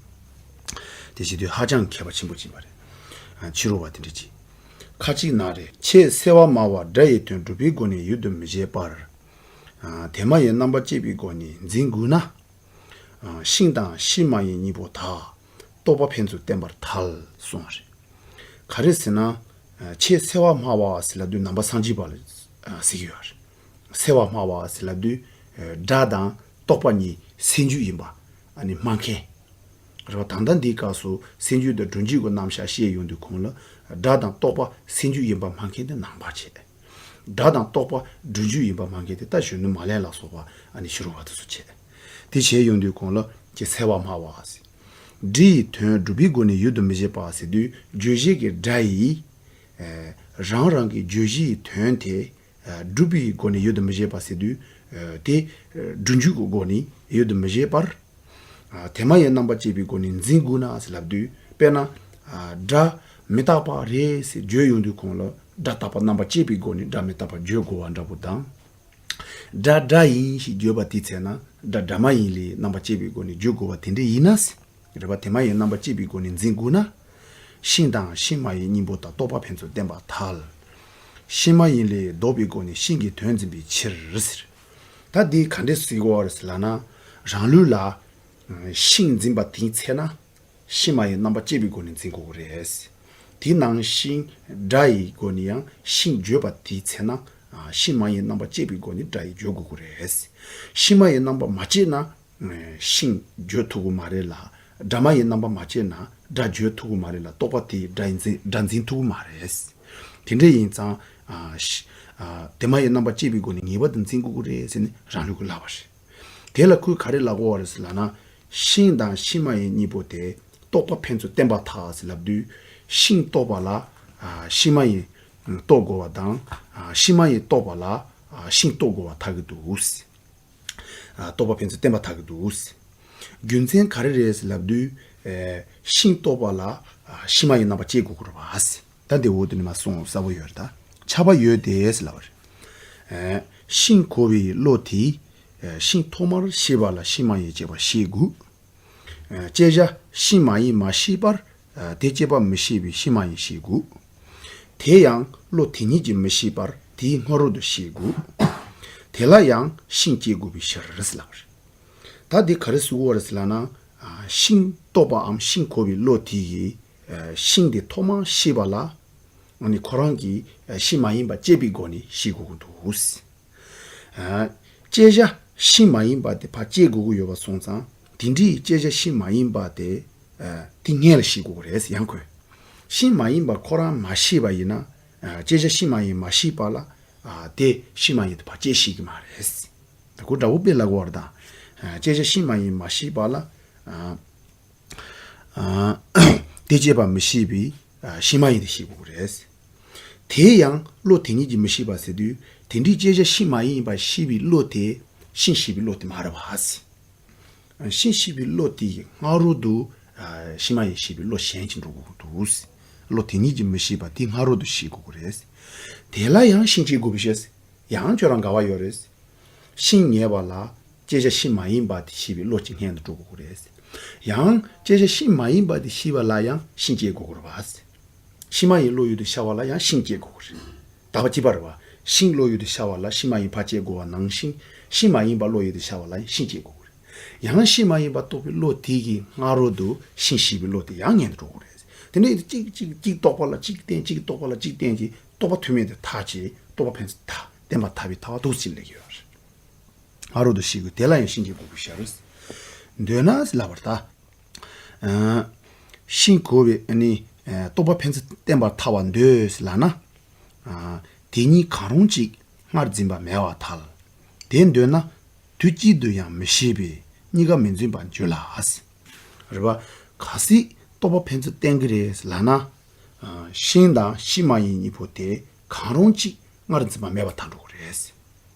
དེ་བྱས་དུས་ཧ་ཅང་མཁས་པ་ཆེན་པོ་ཅིག་ཡིན་པ་རེད། ཨ་ཕྱི་རོལ་པ་དེ་འདྲ་ཅིག་ཁ་ཅིག་ན་རེ། ཆེས་གསལ་བ་སྨྲ་བ་སྒྲ་ཡི་དོན་སྒྲུབ་པའི་སྒོ་ནས་ཡུལ་དུ་མི་བྱེད་པར། ཨ་དེ་མ་ཡིན་རྣམ་པ་བཅད་པའི་སྒོ་ནས་འཛིན་དགོས་ན། ཨ་ཤིང་དང་ཤིང་མ་ཡིན་གཉིས་པོ་དག་རྟོག་པ་ཕན་ཚུན་བརྟེན་པར་ཐལ་གསུངས་པ་རེད། ག་རེ་ཟེར་ན། ཨ་ཆེས་གསལ་བ་སྨྲ་བ་ཟེར་ལབ་དུས་ནང་པ་སངས་རྒྱས་པ་ལ་ཨ་ཟེར་གྱི་ཡོད་རེད། གསལ་བ་སྨྲ་བ་ཟེར་ལབ་དུས་ཨ་སྒྲ་དང་རྟོག་པ་གཉིས་སེམས་རྒྱུད་ཡིན་པ་ཨ་ནི་སྨྲ་མཁན། རེད་བ། ད་ལྟ་འདིའི་སྐབས་སུ་སེམས་རྒྱུད་དང་སྒྲུབ་བྱེད་ཀྱི་རྣམ་གཞག་བཤད་ཡོང་དུས་གོང་ལ་སྒྲ་དང་རྟོག་པ་སེམས་རྒྱུད་ཡིན་པ་སྨྲ་མཁན་དེ་ནང་པ་བྱས། སྒྲ་དང་རྟོག་པ་སྒྲུབ་བྱེད་ཡིན་པ་སྨྲ་མཁན་དེ་ད་གཞོན་ནུ་མ་ལས་ལ་སོགས་པ་ཨ་ནི་ཕྱི་རོལ་པ་དེ་ཚོ་བྱས། དེ་བྱས་ཡོང་དུས་གོང་ལ་ཀྱི་གསལ་བ་སྨྲ་བ་ཟེར། སྒྲ་ཡི་དོན་སྒྲུབ་པའི་སྒོ་ནས་ཡུལ་དུ་མི་བྱེད་པ་ཟེར་དུས་རྗོད་བྱེད་ཀྱི་སྒྲ་ཡིས་ཨེ་རང་རང་གི་རྗོད་བྱེད་ཀྱི་དོན་དེ་ཨེ་སྒྲུབ་པའི་སྒོ་ནས་ཡུལ་དུ་མི་བྱེད་པ་ཟེར་དུས་ཨེ་དེ་ཨེ་སྒྲུབ་འཇུག་གི་སྒོ་ནས་ཡུལ་དུ་མི་བྱེད་པར། ཨ་དེ་མ་ཡིན་རྣམ་པ་བཅད་པའི་སྒོ་ནས་འཛིན་དགོས་ན་ཟེར་ལབ་དུས་དཔེར་ན་ཨ་སྒྲ་མི་རྟག་པ་རེད་ཟེར་བརྗོད་ཡོང་དུས་གོང་ལ་སྒྲ་རྟག་པ་རྣམ་པ་བཅད་པའི་སྒོ་ནས་སྒྲ་མི་རྟག་པ་བརྗོད་དགོས་པ་འདྲ་པོ་དང་། སྒྲ་སྒྲ་ཡིན་ཞེས་བརྗོད་པ་དེའི་ཚེ་ན་སྒྲ་སྒྲ་མ་ཡིན་ལས་རྣམ་པ་བཅད་པའི་སྒོ་ནས་བརྗོད་དགོས་པ་དེ་འདྲ་ཡིན་ན། རེད་པ། དེ་མ་ཡིན་རྣམ་པ་བཅད་པའི་སྒོ་ནས་འཛིན་དགོས་ན། ཤིང་དང་ཤིང་མ་ཡིན་གཉིས་པོ་དག་རྟོག་པ་ཕན་ཚུན་བརྟེན་པར་ཐལ། ཤིང་མ་ཡིན་ལས་ལྡོག་པའི་སྒོ་ནས་ཤིང་གི་དོན་འཛིན་པའི་ཕྱིར་ཟེར། ད་འདི་ག་འདྲས་ཟེར་དགོས་པ་རེད་ཟེར་ལབ་ན། རང་ལུགས་ལ་ཤིང་འཛིན་པ་དེའི་ཚེ་ན། ཤིང་མ་ཡིན་རྣམ་པ་བཅད་པའི་སྒོ་ནས་འཛིན་དགོས་ཀྱི་རེད། དེ་ནང་བཞིན་སྒྲ་ཡི་སྒོ་ནས་ཡང་ཤིང་བརྗོད་པ་དེའི་ཚེ་ན། ཤིང་མ་ཡིན་རྣམ་པ་བཅད་པའི་སྒོ་ནས་སྒྲ་ཡི་བརྗོད་དགོས་ཀྱི་རེད། ཤིང་མ་ཡིན་རྣམ་པ་མ་བཅད་ན། ཤིང་བརྗོད་ཐུབ་ཀྱི་མ་རེད་ལ། སྒྲ་མ་ཡིན་རྣམ་པ་མ་བཅད་ན་སྒྲ་བརྗོད་ཐུབ་ཀྱི་མ་རེད་ལ། རྟོག་པ་དེས་སྒྲ་ཡི་འཛིན་སྒྲ་འཛིན་ཐུབ་ཀྱི་མ་རེད། དེ་འདྲ་ཡིན་ཙང་། ཨ་ཤི་ཨ་དེ་མ་ཡིན་རྣམ་པ་བཅད་པའི་སྒོ་ནས་ངེས་པར་དུ་འཛིན་དགོས་ཀྱི་རེད་ཟེར་ནས་རང་ལུགས་ཀྱིས་ལབ་པ་རེད། དེ་ལ་ཁོས་ག་རེ་ལབ་དགོས་པ་རེད་ཟེར་ལབ་ན། ཤིང་དང་ཤིང་མ་ཡིན་གཉིས་པོ་དེ་རྟོག་པ་ཕན་ཚུན་བརྟེན་པར་ཐལ་ཟེར་ལབ་དུས། ཤིང་རྟོགས་པ་ལ་ཨ་ཤིང་མ་ཡིན་རྟོགས་དགོས་པ་དང་། ཨ་ཤིང་མ་ཡིན་རྟོགས་པ་ལ་ཨ་ཤིང་རྟོགས་དགོས་པ་ཐལ་གྱི་འདུག། ཨ་རྟོག་པ་ཕན་ཚུན་བརྟེན་པར་ཐལ་གྱི་འདུག། རྒྱུ་མཚན་ག་རེ་རེད་ཟེར་ལབ་དུས། ཨེ་ཤིང་རྟོགས་པ་ལ་ཨ་ཤིང་མ་ཡིན་རྣམ་པ་བཅད་དགོས་ཀྱི་རེད་པ། ད་འདི་འོག་ཏུ་ནི་མ་གསུངས་གསལ་པོ་ཡོད་རེད་ད། ཁྱབ་པ་ཡོད་དེ་ཟེར་ལབ་པ་རེད། ཨེ་ཤིང་གོ་བའི་བློ་དེས་ཨེ་ཤིང་ཐོག་མར་ཤེས་པ་ལ་ཤིང་མ་ཡིན་བཅད་པ་ཤེས་དགོས། ཨེ་བཅད་བྱ་ཤིང་མ་ཡིན་མ་ཤེས་པར། ཨེ་དེ་བཅད་པ་མི་ཤེས་པའི་ཤིང་མ་ཡིན་ཤེས་དགོས། དེ་ཡང་བློ་དེ་ཉིད་ཀྱིས་མི་ཤེས་པར་དེའི་སྔ་རོལ་དུ་ཤེས་དགོས། དེ་ལ་ཡང་ཤིང་བཅད་དགོས་པའི་ཕྱིར་ཟེར་ལབ་པ་རེད། ད་འདི་ག་རེ་ཟེར་དགོས་པ་རེད་ཟེར་ལབ་ན། ཨ་ཤིང་རྟོགས་པའམ་ཤིང་གོ་བའི་བློ་དེ་ཡིས་ཨ་ཤིང་དེ་ཐོག་མར་ཤེས་པ་ལ། ཨ་ནི་ཁོ་རང་གིས་ཨ་ཤིང་མ་ཡིན་པ་བཅད་པའི་སྒོ་ནས་ཤེས་དགོས་ཀྱི་འདུག། ཨ་བཅད་བྱ་ཤིང་མ་ཡིན་པ་དེ་ཕར་བཅད་དགོས་ཀྱི་ཡོད་པ་སོང་ཙང་། དེ་འདྲའི་བཅད་བྱ་ཤིང་མ་ཡིན་པ་དེ་ཨ་དེ་སྔོན་ལ་ཤེས་དགོས་ཀྱི་རེད་ཡང་ཁོས། ཤིང་མ་ཡིན་པ་ཁོ་རང་མ་ཤེས་པ་ཡིན་ན། ཨ་བཅད་བྱ་ཤིང་མ་ཡིན་མ་ཤེས་པ་ལ། ཨ་དེ་ཤིང་མ་ཡིན་དེ་ཕར་བཅད་ཤེས་ཀྱི་མ་རེད། ད་ཁོ་འདྲ་པོ་དཔེ་ལབ་དགོས་པ་རེད་ད། ཨ་བཅད་བྱ་ཤིང་མ་ཡིན་མ་ཤེས་པ་ལ། ཨ་ཨ་དེ་བཅད་པ་མི་ཤེས་པའི་ཨ་ཤིང་མ་ཡིན་དེ་ཤེས་དགོས་ཀྱི་རེད། དེ་ཡང་བློ་དེ་ཉིད་ཀྱིས་མི་ཤེས་པ་ཟེར་དུས། དེ་འདྲའི་བཅད་བྱ་ཤིང་མ་ཡིན་པ་ཤེས་པའི་བློ་དེ་ཤིང་ཤེས་པའི་བློ་དེ་མ་རེད་པ། ཤིང་ཤེས་པའི་བློ་དེ་ཡི་སྔ་རོལ་དུ་ཨ་ཤིང་མ་ཡིན་ཤེས་པའི་བློ་གཞན་ཅིག་འགྲོ་དགོས་ཀྱི་འདུག། བློ་དེ་ཉིད་ཀྱིས་མི་ཤེས་པ་དེ་སྔ་རོལ་དུ་ཤེས་དགོས་ཀྱི་རེད། དེ་ལ་ཡང་ཤིང་བཅད་དགོས་པའི་ཕྱིར། ཡང་ཁྱོད་རང་འགལ་བ་ཡོད་རེད། ཤིང་ངེས་པ་ལ་བཅད་བྱ་ཤིང་མ་ཡིན་པ་དེ་ཤེས་པའི་བློ་གཅིག་སྔོན་དུ་འགྲོ་དགོས་ཀྱི་རེད། ཡང་བཅད་བྱ་ཤིང་མ་ཡིན་པ་དེ་ཤེས་པ་ལ་ཡང་ཤིང་བཅད་དགོས་ཀྱི་རེད་པ། ཤིང་མ་ཡིན་བློ་ཡུལ་དུ་ཤར་བ་ལ་ཡང་ཤིང་བཅད་དགོས་ཀྱི་རེད། དག་པ་གཅིག་པ་རེད་པ། ཤིང་བློ་ཡུལ་དུ་ཤར་བ་ལ་ཤིང་མ་ཡིན་ཕར་བཅད་དགོས་པ་ནང་བཞིན། ཤིང་མ་ཡིན་པ་བློ་ཡུལ་དུ་ཤར་བ་ལ་ཡང་ཤིང་བཅད་དགོས་ཀྱི་རེད། ཡང་ཤིང་མ་ཡིན་པ་རྟོགས་པའི་བློ་དེ་གི་སྔ་རོལ་དུ་ཤིང་ཤེས་པའི་བློ་དེ་ཡང་སྔོན་དུ་འགྲོ་དགོས་རེད། དེ་ནས་གཅིག་གཅིག་གཅིག་རྟོགས་པ་ལ་གཅིག་བརྟེན། གཅིག་རྟོགས་པ་ལ་གཅིག་བརྟེན་གྱིས་རྟོགས་པ་ཐུན་མིན་དུ་ཐལ་གྱི་རྟོགས་པ་ཕན་ཚུན་ཐལ། བརྟེན་པར་ཐལ་བའི་ཐལ་བ་འདུག་ཅེས་ལབ་ཀྱི་ཡོད་རེད། སྔ་རོལ་དུ་ཤེས་དགོས། དེ་ལ་ཡང་ཤིང་བཅད་དགོས་པའི་ཕྱིར། འདོད་ན་ལབ་པར་ཐལ། ཨ་ཤིང་གོ་བའི་ཨ་ནི་ཨ་རྟོགས་པ་ཕན་ཚུན་བརྟེན་པར་ཐལ་བ་འདོད་ལབ་ན། ཨ་དེ་གཉིས་གང་རུང་གཅིག་སྔར་འཛིན་པ་མེད་པར་ཐལ། དེ་འདོད་ན་དུས་གཅིག་ཏུ་ཡང་མི་ཤེས་པས་གཉིས་ཀ་མི་འཛིན་པར་འགྱུར་ལ། རེད་པ། གལ་སྲིད་རྟོགས་པ་ཕན་ཚུན་བརྟེན་གྱི་རེད་ལབ་ན། ཨ་ཤིང་དང་ཤིང་མ་ཡིན་གཉིས་པོ་དེ་གང་རུང་གཅིག་སྔར་འཛིན་པ་མེད་པར་ཐལ་འགྲོ་གི་རེད།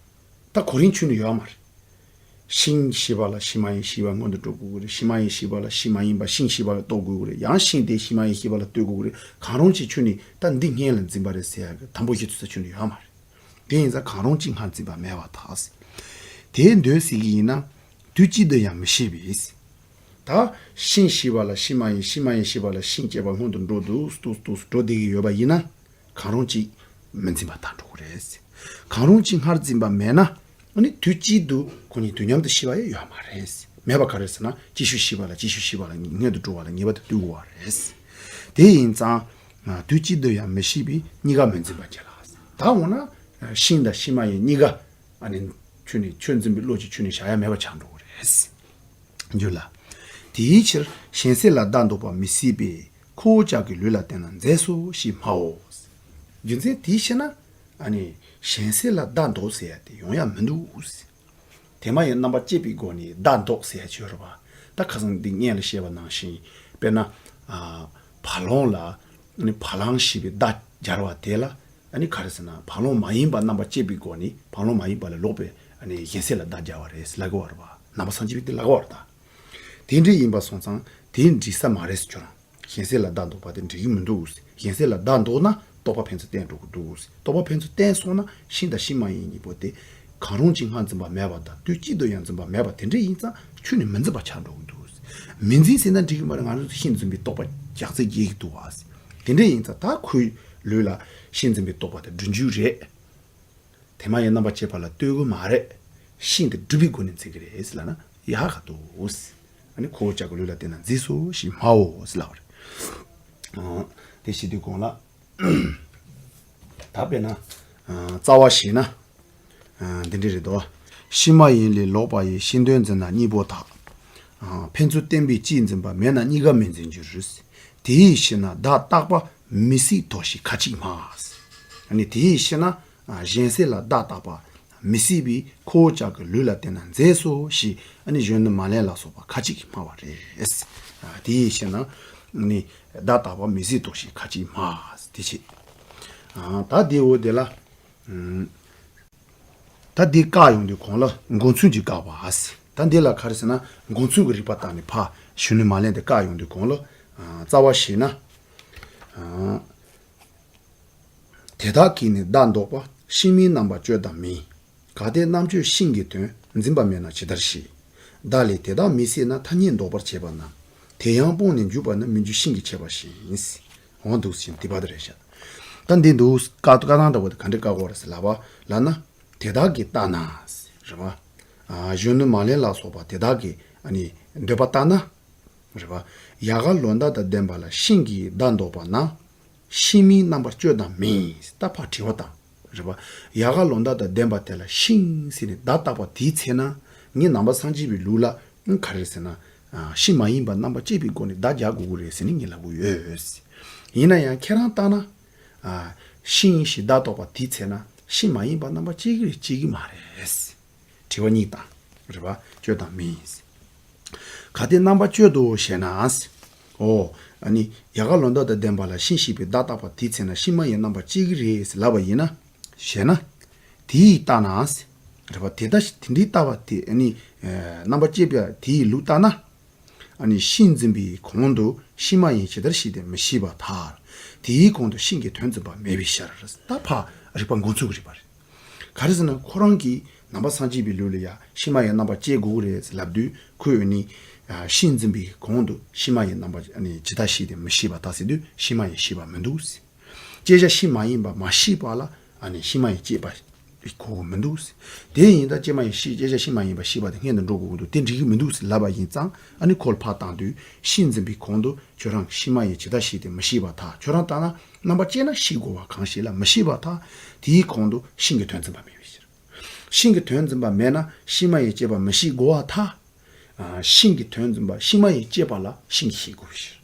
ད་གོ་རིམ་ཁྱོན་ནས་ཡོད་མ་རེད། ཤིང་ཞེས་པ་ལ་ཤིང་མ་ཡིན་ཞེས་པ་སྔོན་དུ་འགྲོ་དགོས་ཀྱི་རེད། ཤིང་མ་ཡིན་ཞེས་པ་ལ་ཤིང་མ་ཡིན་པ་ཤིང་ཞེས་པ་ལ་རྟོགས་དགོས་ཀྱི་རེད། ཡང་ཤིང་དེ་ཤིང་མ་ཡིན་ཞེས་པ་ལ་ལྟོས་དགོས་ཀྱི་རེད། གང་རུང་ཅིག་ཁྱོད་ནི་ད་འདི་སྔོན་ལ་འཛིན་པ་རེད་ཟེར་ཡག་གི་དང་པོ་ཞིག་ཚུད་ས་ཁྱོད་ནི་ཡོད་མ་རེད། དེ་ཡིན་ཙང་གང་རུང་ཅིག་སྔར་འཛིན་པ་མེད་པར་ཐལ། དེ་འདོད་སྲིད་ཀྱི་ཡིན་ན་དུས་གཅིག་ཏུ་ཡང་མི་ཤེས་པས། ད་ཤིང་ཞེས་པ་ལ་ཤིང་མ་ཡིན་ཤིང་མ་ཡིན་ཞེས་པ་ལ་ཤིང་ཅེས་པ་སྔོན་དུ་འགྲོ་འདུག་སྟུག་སྟུག་འགྲོ་བསྡད་ཀྱི་ཡོད་པ་ཡིན་ན། གང་རུང་གཅིག་མི་འཛིན་པ་དག་འགྲོ་གི་རེད། གང་རུང་གཅིག་སྔར་འཛིན་པ་མེད་ན། ཨ་ནི་དུས་གཅིག་ཏུ་ཁོ་གཉིས་དུས་མཉམ་དུ་ཤི་བ་ཡང་ཡོད་མ་རེད། མེད་པ་ག་རེ་ཟེར་ན་ཅིག་ཤོས་ཤི་བ་ལ་ཅིག་ཤོས་ཤི་བ་ལ་སྔོན་དུ་འགྲོ་བ་ལ་ངེས་པར་དུ་ལྟོས་དགོས་པ་རེད། དེ་ཡིན་ཙང་། དུས་གཅིག་ཏུ་ཡང་མི་ཤེས་པས་གཉིས་ཀ་མི་འཛིན་པ་བྱེད་ལ། ད་འོ་ན། ཤིང་དང་ཤིང་མ་ཡིན་གཉིས་ཀ། ཨ་ནི། ཁྱོད་ནི་ཁྱོད་འཛིན་པའི་བློ་གཅིག་ཁྱོད་ནི་བཞག་ཡ་མེད་པ་ཆགས་འགྲོ་གི་རེད། འགྱུར་ལ། དེའི་ཕྱིར་གཞན་སེལ་ལ་བདག་འདོགས་པ་མི་སྲིད་པས་ཁོ་བོ་ཅག་གི་ལུས་ལ་བརྟེན་ན་མཛེས་སོ་ཞེས་སྨྲའོ། རྒྱུ་མཚན་དེའི་ཕྱིར་ན། ཨ་ནི། གཞན་སེལ་ལ་བདག་འདོགས་ཟེར་ཡ་དེ་ཡོང་ཡ་མི་འདུག། དེ་མ་ཡིན་རྣམ་པ་བཅད་པའི་སྒོ་ནས་བདག་འདོགས་ཟེར་ཡ་ཅིག་ཡོད་རེད་པ། ད་ཁ་སང་འདི་སྔོན་ལ་བཤད་པ་ནང་བཞིན། དཔེར་ན། ཨ། བ་ལང་ལ། ཨ་ནི་བ་ལང་ཞེས་པའི་བརྡ་སྦྱར་བ་དེ་ལ། ཨ་ནི་ག་རེ་ཟེར་ན་བ་ལང་མ་ཡིན་པ་རྣམ་པ་བཅད་པའི་སྒོ་ནས་བ་ལང་མ་ཡིན་པ་ལ་ལོག་པའི་ཨ་ནི་གཞན་སེལ་ལ་བརྡ་སྦྱར་བ་རེད་ལབ་ཀྱི་ཡོད་རེད་པ། ནང་པ་སངས་རྒྱས་པས་དེ་ལབ་ཀྱི་ཡོད་རེད་ད། དེ་འདྲ་ཡིན་པ་སོང་ཙང་དེ་འགྲིག་ས་མ་རེད་ཟེར་ཁྱོད་རང་། གཞན་སེལ་ལ་བདག་འདོགས་པ་དེ་འགྲིག་གི་མི་འདུག། གཞན་སེལ་ལ་བདག་འདོགས་ན་རྟོག་པ་ཕན་ཚུན་བརྟེན་འགྲོ་གི་འདུག། རྟོག་པ་ཕན་ཚུན་བརྟེན་སོང་ན་ཤིང་དང་ཤིང་མ་ཡིན་གཉིས་པོ་དེ་གང་རུང་གཅིག་སྔར་འཛིན་པ་མེད་པ་དང་དུས་གཅིག་ཏུ་ཡང་འཛིན་པ་མེད་པ་དེ་འདྲ་ཡིན་ཙང་ཁྱོད་ནི་མི་འཛིན་པ་ཆགས་འགྲོ་གི་འདུག། མི་འཛིན་ཟེར་ན་འགྲིག་གི་མ་རེད། ང་རང་ཚོ་ཤིང་འཛིན་པའི་རྟོག་པ་རྒྱག་རྩིས་རྒྱག་གི་འདུག་བ། དེ་འདྲ་ཡིན་ཙང་ད་ཁོའི་ལུས་ལ་ཤིང་འཛིན་པའི་རྟོག་པ་དེ་སྒྲུབ་རྒྱུ་རེད། དེ་མ་ཡིན་རྣམ་པ་བཅད་པ་ལ་ལྟོས་དགོས་མ་རེད། ཤིང་དེ་སྒྲུབ་པའི་སྒོ་ནས་འཛིན་གྱི་རེད་ཟེར་ལབ་ན་ཡག་ག་འདུག། ཨ་ནི་ཁོ་བོ་ཅག་གི་ལུས་ལ་བརྟེན་ན་མཛེས་སོ་ཞེས་སྨྲའོ་ཟེར་ལབ་པ་རེད། ཨ། དེ་བཤད་དུས་གོང་ལ། ད་དཔེར་ན། ཨ། རྩ་བ་བཞེས་ན། ཨ། འདི་འདྲ་རེད་དོ། ཤིང་མ་ཡིན་ལས་ལོག་པ་ཡི་ཤིང་དོན་འཛིན་ན་གཉིས་པོ་དག། ཨ། ཕན་ཚུན་བརྟེན་པའི་གཅིག་འཛིན་པ་མེད་ན་གཉིས་ཀ་མི་འཛིན་འགྱུར། དེའི་ཕྱིར་ན་བདག་རྟག་པ་མི་སྲིད་དོ་ཞེས་ཁ་ཅིག་སྨྲ། ཨ་ནི་དེའི་ཕྱིར་ན། ཨ། གཞན་སེལ་ལ་བདག་རྟག་པ་མི་སྲིད་པས་ཁོ་བོ་ཅག་གི་ལུས་ལ་བརྟེན་ན་མཛེས་སོ་ཞེས་ཨ་ནི་གཞོན་ནུ་མ་ལེན་ལ་སོགས་པ་ཁ་ཅིག་སྨྲ་བ་རེད། ཨ། དེའི་ཕྱིར་ན། ཨ་ནི་བདག་རྟག་པ་མི་སྲིད་དོ་ཞེས་ཁ་ཅིག་སྨྲ། དེ་བྱེད། ཨ། ད་དེའི་འོག་དེ་ལ། ཨུམ། ད་འདི་བཀག་ཡོང་དུས་གོང་ལ་མགོ་མཚུན་གྱིས་བཀག་པ། ད་འདི་ལ་ག་རེ་ཟེར་ན་མགོ་མཚུན་གྱི་རིགས་པ་བཏགས་ནས་ཕར་གཞོན་ནུ་མ་ལེན་དེ་བཀག་ཡོང་དུས་གོང་ལ། ཨ། རྩ་བ་བཞེས་ན། ཨ། དེ་དག་གིས་ནི་བདག་འདོགས་པ་ཤིང་མིན་རྣམ་པར་གཅོད་དམ་མིན། གལ་ཏེ་རྣམ་གཅོད་ཤིང་གི་དོན་འཛིན་པ་མེད་ན་ཇི་ལྟར་ཤེས། བདག་ལས་དེ་དག་མི་སྲིད་ན་ཐ་སྙད་འདོགས་པར་བྱེད་པ་ན། དེ་ཡང་སྤངས་ནས་འཇུག་པ་ནི་མི་འཇུག་ཤིང་གིས་བྱེད་པ་བཞིན། འོ་འདུག་ཟེར་དེ་བར་དུ་རེད་ཤག། ད་འདི་འདུག། བཀག་བཀག་སྟངས་འདྲ་བོ་དེ་ག་འདྲ་བཀག་དགོས་རེད་ཟེར་ལབ་པ་ལབ་ན། དེ་དག་གིས་བལྟས་ན། རེད་བ། ཨ། གཞོན་ནུ་མ་ལེན་ལ་སོགས་པ་དེ་དག་གིས་ཨ་ནི་འདོད་པ་བལྟས་ན། རེད་བ། ཡལ་ག་ལོ་འདབ་དང་ལྡན་པ་ལ་ཤིང་གིས་བདག་འདོགས་པ་ན། ཤིང་མིན་རྣམ་པར་གཅོད་དམ་མིན། ད་ཕར་དྲི་བ་བཏང་། རེད་བ། ཡལ་ག་ལོ་འདབ་དང་ལྡན་པ་དེ་ལ་ཤིང་ཟེར་ནས་བརྡ་བཏགས་པ་དེའི་ཚེ་ན། ངས་ནང་པ་སངས་རྒྱས་པའི་ལུགས་ལ་ག་རེ་ཟེར་ན། ཤིང་མ་ཡིན་པ་རྣམ་པ་བཅད་པའི་སྒོ་ནས་བརྡ་རྒྱག་དགོས་ཀྱི་རེད་ཟེར་ནས་ངས་ལབ་ཀྱི་ཡོད། ཡིན་ན་ཡང་ཁྱེད་རང་ལྟར་ན། ཤིང་ཞེས་བརྡ་བཏགས་པ་དེའི་ཚེ་ན་ཤིང་མ་ཡིན་པ་རྣམ་པ་བཅད་ཀྱི་རེད་བཅད་ཀྱི་མ་རེད། དྲི་བ་གཉིས་དང་། རེད་བ། གཅོད་དམ་མིན། གལ་ཏེ་རྣམ་པ་གཅོད་དོ་ཞེ་ན། འོ། ཨ་ནི་ཡལ་ག་ལོ་འདབ་དང་ལྡན་པ་ལ་ཤིང་ཞེས་པའི་བརྡ་བཏགས་པ་དེའི་ཚེ་ན་ཤིང་མ་ཡིན་རྣམ་པ་བཅད་ཀྱི་རེད་ཟེར་ལབ་པ་ཡིན་ན། ཞེ་ན། དེ་ཡིས་བལྟས་ན། རེད་བ། དེ་ལྟ་དེ་འདྲའི་ལྟ་བ་དེ་ཨ་ནི། རྣམ་པ་བཅད་པ་དེ་ཡི་ལུགས་ལྟར་ན། ཨ་ནི་ཤིང་འཛིན་པའི་གོང་དུ་ཤིང་མ་ཡིན་ཇི་ལྟར་ཤེས་ཏེ་མི་ཤེས་པར་ཐལ། དེའི་གོང་དུ་ཤིང་གི་དོན་འཛིན་པ་མེད་པའི་ཕྱིར། ད་ཕར་རིགས་པ་མགོ་མཚུན་གྱི་རིགས་པ་རེད། ག་རེ་ཟེར་ན་ཁོ་རང་གིས་ནང་པ་སངས་རྒྱས་པའི་ལུགས་ལ་ཡང་ཤིང་མ་ཡིན་རྣམ་པ་བཅད་དགོས་ཀྱི་རེད་ལབ་དུས་ཁོས་ནི། ཤིང་འཛིན་པའི་གོང་དུ་ཤིང་མ་ཡིན་རྣམ་པ་ཨ་ནི་ཇི་ལྟར་ཤེས་ཏེ་མི་ཤེས་པར་ཐལ་ཟེར་དུས་ཤིང་མ་ཡིན་ཤེས་པ་མི་འདུག་ཟེར། དཔྱད་བྱ་ཤིང་མ་ཡིན་པ་མ་ཤེས་པ་ལ་ཨ་ནི་ཤིང་མ་ཡིན་དཔྱད་པ་གོ་གི་མི་འདུག་ཟེར། དེ་ཡིན་ད་དཔྱད་མ་ཡིན་ཤེས་དཔྱད་བྱ་ཤིང་མ་ཡིན་པ་ཤེས་པ་དེ་སྔོན་དུ་འགྲོ་དགོས་ཀྱི་འདུག། དེ་འགྲིག་གི་མི་འདུག་ཟེར་ལབ་པ་ཡིན་ཙང་ཨ་ནི་ཁོ་ལ་ཕར་བཏང་དུས་ཤིང་འཛིན་པའི་གོང་དུ་ཁྱོད་རང་ཤིང་མ་ཡིན་ཇི་ལྟར་ཤེས་ཏེ་མི་ཤེས་པར་ཐལ། ཁྱོད་རང་ལྟར་ན་རྣམ་པ་བཅད་ན་ཤེས་དགོས་པ་གང་ཞིག་ལ་མི་ཤེས་པར་ཐལ། དེའི་གོང་དུ་ཤིང་གི་དོན་འཛིན་པ་མེད་པའི་ཕྱིར། ཤིང་གི་དོན་འཛིན་པ་མེད་ན་ཤིང་མ་ཡིན་དཔྱད་པ་མི་ཤེས་དགོས་པར་ཐལ། ཤིང་གི་དོན་འཛིན་པ་ཤིང་མ་ཡིན་དཔྱད་པ་ལ་ཤིང་ཤེས་དགོས་པའི་ཕྱིར།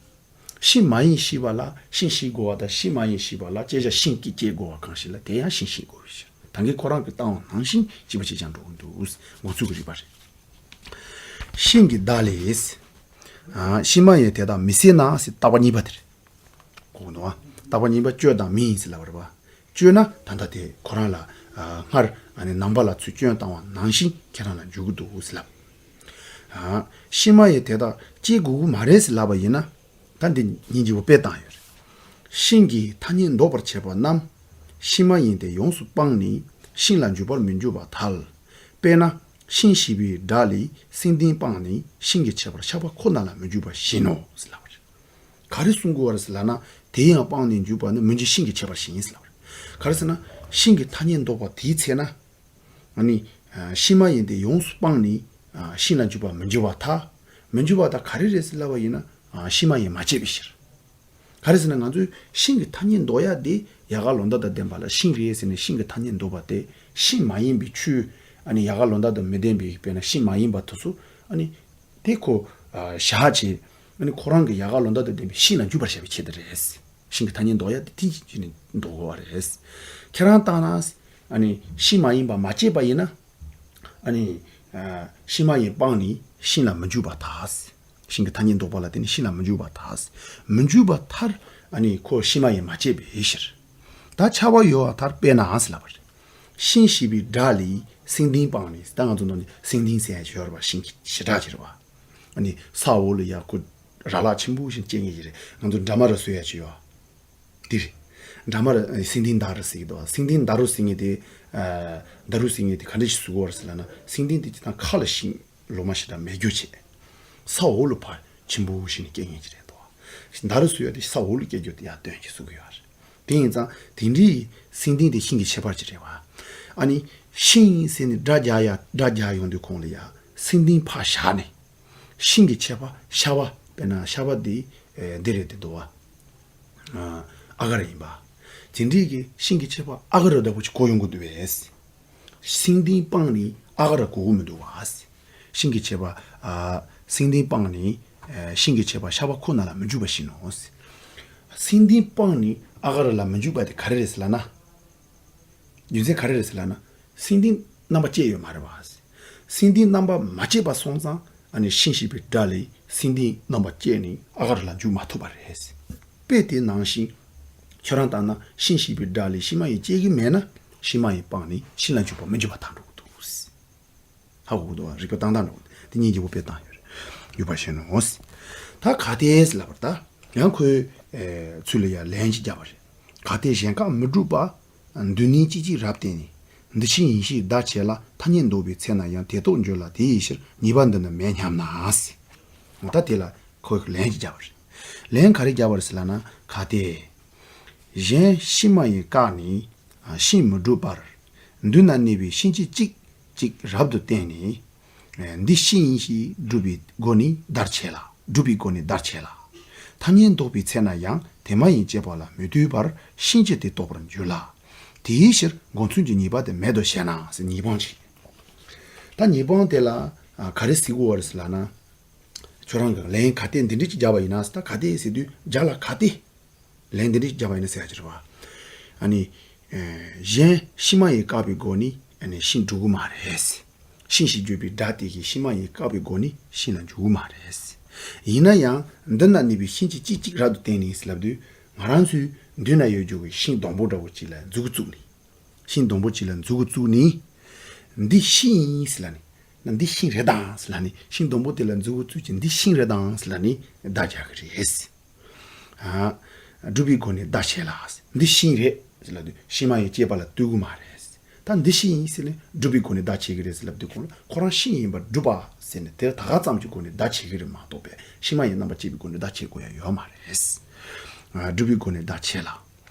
ཤིང་མ་ཡིན་ཤེས་པ་ལ་ཤིང་ཤེས་དགོས་པ་དང་ཤིང་མ་ཡིན་ཤེས་པ་ལ་དཔྱད་བྱ་ཤིང་གིས་དཔྱད་དགོས་པ་གང་ཞིག་ལ་དེ་ཡང་ཤིང་ཤེས་དགོས་པའི་ཕྱིར། ད་གིན་ཁོ་རང་གིས་བཏང་བ་ནང་བཞིན་གཅིག་པ་གཅིག་རྐྱང་འགྲོ་གི་འདུག། མགོ་ཚུགས་ཀྱི་རིགས་པ་རེད། ཤིང་གི་བརྡ་ལས། ཤིང་མ་ཡིན་དེ་དག་མི་སྲིད་ན་ཟེར་བརྟག་པ་གཉིས་པ་དེ་རེད། གོ་གི་འདུག་ཨ། བརྟག་པ་གཉིས་པ་གཅོད་དམ་མིན་ཟེར་ལབ་པ་རེད་པ། གཅོད་ན་ད་ལྟ་དེ་ཁོ་རང་ལ་ ཨ་སྔར་ཨ་ནི་ནང་པ་ལ་ཚུར་སྐྱོན་བཏང་བ་ནང་བཞིན་ཁྱེད་རང་ལ་འཇུག་གི་འདུག་ཟེར་ལབ། ཨ་ཕྱི་མ་ཡིན་དེ་དག་སྐྱེ་དགོས་ཀྱི་མ་རེད་ཟེར་ལབ་པ་ཡིན་ན། ད་འདི་སྙིང་རྗེ་པོ་དཔེ་བཏང་ཡོད་རེད། ཤིང་གི་ཐ་སྙད་འདོགས་པར་བྱེད་པ་རྣམས། ཕྱི་མ་ཡིན་ཏེ་ཡོངས་སུ་སྤངས་ནས། ཤིང་ལ་འཇུག་པར་མི་འགྱུར་བར་ཐལ། དཔེར་ན། ཤིང་ཞེས་པའི་སྒྲ་ལས་སེང་ལྡེང་སྤངས་ནས་ཤིང་གི་ཁྱད་པར་ཤ་པ་ཁོ་ན་ལ་མི་འཇུག་པ་བཞིན་ནོ་ཟེར་ལབ་པ་རེད། ག་རེ་གསུང་དགོས་པ་རེད་ཟེར་ལབ་ན། དེ་ཡང་སྤངས་ནས་འཇུག་པ་ནི་མི་འཇུག་ཤིང་གི་ཁྱད་པར་བཞིན་ཟེར་ལབ་པ་རེད། ག་རེ་ཟེར་ན། ཤིང་གི་ཐ་སྙད་འདོགས་པ་དེའི་ཚེ་ན། ཨ་ནི། ཕྱི་མ་ཡིན་ཏེ་ཡོངས་སུ་སྤངས་ནས། ཤིང་ལ་འཇུག་པར་མི་འགྱུར་བར་ཐལ། མི་འགྱུར་བ་དེ་ག་རེ་རེད་ཟེར་ལབ་པ་ཡིན་ན། ཕྱི་མ་ཡིན་མ་སྐྱེས་པའི་ཕྱིར། ག་རེ་ཟེར་ན་ང་ཚོས་ཤིང་གི་ཐ་སྙད་འདོགས་ཡ་དེ་ཡལ་ག་ལོ་འདབ་དང་ལྡན་པ་ལ་ཤིང་རེད་ཟེར་ནས་ཤིང་གི་ཐ་སྙད་འདོགས་པ་དེ་ཤིང་མ་ཡིན་པའི་ཆོས། ཨ་ནི་ཡལ་ག་ལོ་འདབ་དང་མི་ལྡན་པའི་དཔེར་ན་ཤིང་མ་ཡིན་པ་དེ་ཚོ་ཨ་ནི་དེ་ཁོ་བཞག་བྱས། ཨ་ནི་ཁོ་རང་གི་ཡལ་ག་ལོ་འདབ་དང་ལྡན་པའི་ཤིང་ལ་འཇུག་པར་བྱ་བའི་ཆེད་དུ་རེད། ཤིང་གི་ཐ་སྙད་འདོགས་ཡ་དེ་དེ་བྱས་ནས་འདོགས་དགོས་པ་རེད། ཁྱེད་རང་ལྟར་ན་ཨ་ནི་ཤིང་མ་ཡིན་པ་མ་སྐྱེས་པ་ཡིན་ན། ཨ་ནི། ཨ་ཕྱི་མ་ཡིན་སྤངས་ནས་ཤིང་ལ་མི་འཇུག་པར་ཐལ། ཤིང་གི་ཐ་སྙད་འདོགས་པ་ལ་བརྟེན་ནས་ཤིང་ལ་མི་འཇུག་པར་ཐལ། མི་འཇུག་པར་ཐལ། ཨ་ནི་ཁོ་ཕྱི་མ་ཡིན་མ་སྐྱེས་པའི་ཕྱིར། ད་ཁྱབ་པ་ཡོད་པར་ཐལ། དཔེར་ན་ཟེར་ལབ་པ་རེད། ཤིང་ཞེས་པའི་སྒྲ་ལས་སེང་ལྡེང་སྤངས་ནས། ད་ང་ཚོ་ནང་ནས་སེང་ལྡེང་ཟེར་ཡ་ཅིག་ཡོད་རེད་པ། ཤིང་གི་བྱེ་བྲག་ཅིག་རེད་པ། ཨ་ནི་ས་འོག་ལ་ཡ་ཁོ་ར་ལག་ཆེན་པོ་ཞིག་སྐྱེ་ངེས་ཀྱི་རེད། ང་ཚོ་འདྲ་མ་ར་བཟོ་ཡ་ཅིག་ཡོད། འདིར། འདྲ་མར་སེང་ལྡེང་ཟླ་རུ་ཟེར་གྱི་འདུག་སེང་ལྡེང་ཟླ་རུ་ཟེར་མཁན་དེ། ཟླ་རུ་ཟེར་མཁན་དེ་ག་འདྲ་ཞིག་བཟོ་དགོས་རེད་ཟེར་ལབ་ན། སེང་ལྡེང་དེ་སྤྱིར་བཏང་ཁ་ལ་ཤིང་ལོ་མ་ཞེ་དྲག་མེད་རྒྱུ་བྱས། ས་འོག་ལ་ཕར་ཆེན་པོ་ཞིག་ནས་སྐྱེ་མཁན་ཅིག་རེད་འདུག་ཟླ་རུ་ཟེར་ཡ་དེ་ས་འོག་ལ་སྐྱེ་རྒྱུ་དེ་ཡར་སྟོན་གྱི་བཟོ་གི་ཡོད་རེད། དེ་ཡིན་ཙང་དེ་འདྲའི་སེང་ལྡེང་དེ་ཤིང་གི་ཁྱད་པར་ཅིག་རེད་པ། ཨ་ནི་ཤིང་ཟེར་ནས་སྒྲ་རྒྱག་ཡ་སྒྲ་རྒྱག་ཡོང་དུས་གོང་ལ་ཡ་སེང་ལྡེང་ཕར་བཞག་ནས། ཤིང་གི་ཁྱད་པར་ཤ་པ། དཔེར་ན་ཤ་པ་འདི་ཨེ་འདི་རེད་དེ་འདུག་བ། ཨ་ཨ་ག་ར་ཡིན་པ། དེ་འདྲའི་གི་ཤིང་གི་ཁྱད་པར་ཨ་ག་ར་འདྲ་པོ་ཅིག་གོ་ཡོང་གི་འདུག་བས། སེང་ལྡེང་སྤངས་ནས་ཨ་ག་ར་གོ་གི་མི་འདུག་བ། ཤིང་གི་ཁྱད་པར་ཨ་སེང་ལྡེང་སྤངས་ནས་ཨེ་ཤིང་གི་ཁྱད་པར་ཤ་པ་ཁོ་ན་ལ་མི་འཇུག་པ་བཞིན་ནོ། སེང་ལྡེང་སྤངས་ནས་ཨ་ག་ར་ལ་མི་འཇུག་པ་དེ་ག་རེ་རེད་ཟེར་ལབ་ན། རྒྱུ་མཚན་ག་རེ་རེད་ཟེར་ལབ་ན། སེང་ལྡེང་རྣམ་པ་སྐྱེས་ཡོད་མ་རེད་བ། སེང་ལྡེང་རྣམ་པ་མ་སྐྱེས་པ་སོང་ཙང་ཨ་ནི་ཤིང་ཞེས་པའི་སྒྲ་ལས་སེང་ལྡེང་རྣམ་པ་སྐྱེས་ནས་ཨ་ག་ར་ལ་འཇུག་མ་ཐུབ་པ་རེད། དཔེ་དེ་ནང་བཞིན་ཁྱོད་རང་ལྟར་ན་ཤིང་ཞེས་པའི་སྒྲ་ལས་ཕྱི་མ་ཡིན་སྐྱེ་གི་མེད་ན་ཕྱི་མ་ཡིན་སྤངས་ནས་ཤིང་ལ་འཇུག་པ་མི་འཇུག་པ་དང་འགྲོ་གི་འདུག་ཧ་གོ་གི་འདུག་རིགས་པ་བཏང་སྟངས་འགྲོ་གི་འདུག་དེ་སྙིང་རྗེ་པོ་དཔེ་བཏང་ཡོད་རེད། ཡོད་པ་ཤེས་ནོ། ད་ག་དེ་ཟེར་ལབ་པར་ད་ཡང་ཁོས་ཚུལ་ལ་ཡང་ལན་ཅིག་བརྒྱབ་པ་རེད། ག་དེ་གཞན་དག་མི་སྒྲུབ་པ། མདུན་ནས་གཅིག་གཅིག་རབ་བསྟན་ནས། འདི་ཤིང་ཡིན་ཞེས་བརྡ་ཆད་ལ། ཐ་སྙད་འདོགས་པའི་ཚེ་ན་ཡང་། དེ་རྟོགས་འགྱུར་ལ་དེ་ཡི་ཕྱིར། ཉེས་པ་འདི་ནི་མེད་སྙམ་ན་ཟེར། ད་དེ་ལ་ཁོས་ལན་ཅིག་བརྒྱབ་པ་རེད། ལན་ག་རེ་བརྒྱབ་པ་རེད་ཟེར་ལབ་ན། ག་དེ། གཞན་ཕྱི་མ་ཡིས་བཀག་ནས་ཤིང་མི་སྒྲུབ་པར། མདུན་ན་གནས་པའི་ཤིང་ཕྱེད་གཅིག་གཅིག་རབ་ཏུ་བསྟན་ནས། འདི་ཤིང་ཡིན་ཞེས་སྒྲུབ་པའི་སྒོ་ནས་བརྡ་ཆད་ལ། སྒྲུབ་པའི་སྒོ་ནས་བརྡ་ཆད་ལ། ཐ་སྙད་འདོགས་པའི་ཚེ་ན་ཡང་། དེ་མ་ཡིན་སྐྱེས་པ་ལ་མི་ལྟོས་པར། ཤིང་ཕྱེད་དེ་རྟོགས་པར་འགྱུར་ལ། དེའི་ཕྱིར་མགོ་མཚུན་གྱི་ཉེས་པ་དེ་མེད་དོ་ཞེ་ན་ཟེར། ཉེས་པ་ཅིག་ད་ཉེས་པ་དེ་ལ་ག་རེ་ཟེར་དགོས་པ་རེད་ཟེར་ལབ་ན། ཁྱོད་རང་གིས་ལན་ག་དེ་འདི་འདྲ་ཅིག་བརྒྱབ་པ་ཡིན་ན་ཟེར། ད་ག་དེ་ཟེར་དུས་རྒྱ་ལ་ག་དེ། ལན་འདི་འདྲ་བརྒྱབ་པ་ཡིན་ན་ཟེར་ཡ་ཅིག་རེད་བ། ཨ་ནི། གཞན་ཕྱི་མ་ཡིས་བཀག་པའི་སྒོ་ནས་ཨ་ནི་ཤིང་འགྲུབ་ཀྱི་མ་རེད། ཤིང་ཞེས་བརྗོད་པའི་སྒྲ་དེ་གིས་ཕྱི་མ་ཡིས་བཀག་པའི་སྒོ་ནས་ཤིང་ལ་འཇུག་གི་མ་རེད། ཡིན་ན་ཡང་མདུན་ན་གནས་པའི་ཤིང་ཕྱེད་གཅིག་གཅིག་རབ་ཏུ་བསྟན་ནས་ཟེར་ལབ་དུས། ང་རང་ཚོའི་མདུན་ན་ཡོད་རྒྱུ་གི་ཤིང་སྡོང་པོ་འདྲ་བོ་ཅིག་ལ་མཛུབ་གུ་བཙུགས་ནས། ཤིང་སྡོང་པོ་ཅིག་ལ་མཛུབ་གུ་བཙུགས་ནས། འདི་ཤིང་ཡིན་ཟེར་ལབ་ནས། ན་འདི་ཤིང་རེད་དང་ཟེར་ལབ་ནས། ཤིང་སྡོང་པོ་དེ་ལ་མཛུབ་གུ་བཙུགས་ཀྱིན་འདི་ཤིང་རེད་དང་ཟེར་ལབ་ནས་བརྡ་རྒྱག་གི་རེད། ཨ། སྒྲུབ་པའི་སྒོ་ནས་བརྡ་ཆད་ལ། འདི་ཤིང་རེད་ཟེར་ལབ་དུས་ཕྱི་མ་ཡིས་སྐྱེས་པ་ལ་ལྟོས་ཀྱི་མ་རེད། ད་འདི་ཤིང་ཡིན་ཟེར་ནས་སྒྲུབ་པའི་སྒོ་ནས་བརྡ་ཆད་ཀྱི་རེད་ཟེར་ལབ་དུས་གོང་ལ་ཁོ་རང་ཤིང་ཡིན་པར་སྒྲུབ་པ་ཟེར་ནས་དེར་ད་ག་ཙམ་གྱི་སྒོ་ནས་བརྡ་ཆད་ཀྱི་རེད་མ་གཏོགས་པས་ཕྱི་མ་ཡི་རྣམ་པ་བཅད་པའི་སྒོ་ནས་བརྡ་ཆད་དགོས་ཡ་ཡོད་མ་རེད། ཨ། སྒྲུབ་པའི་སྒོ་ནས་བརྡ་ཆད་ལ།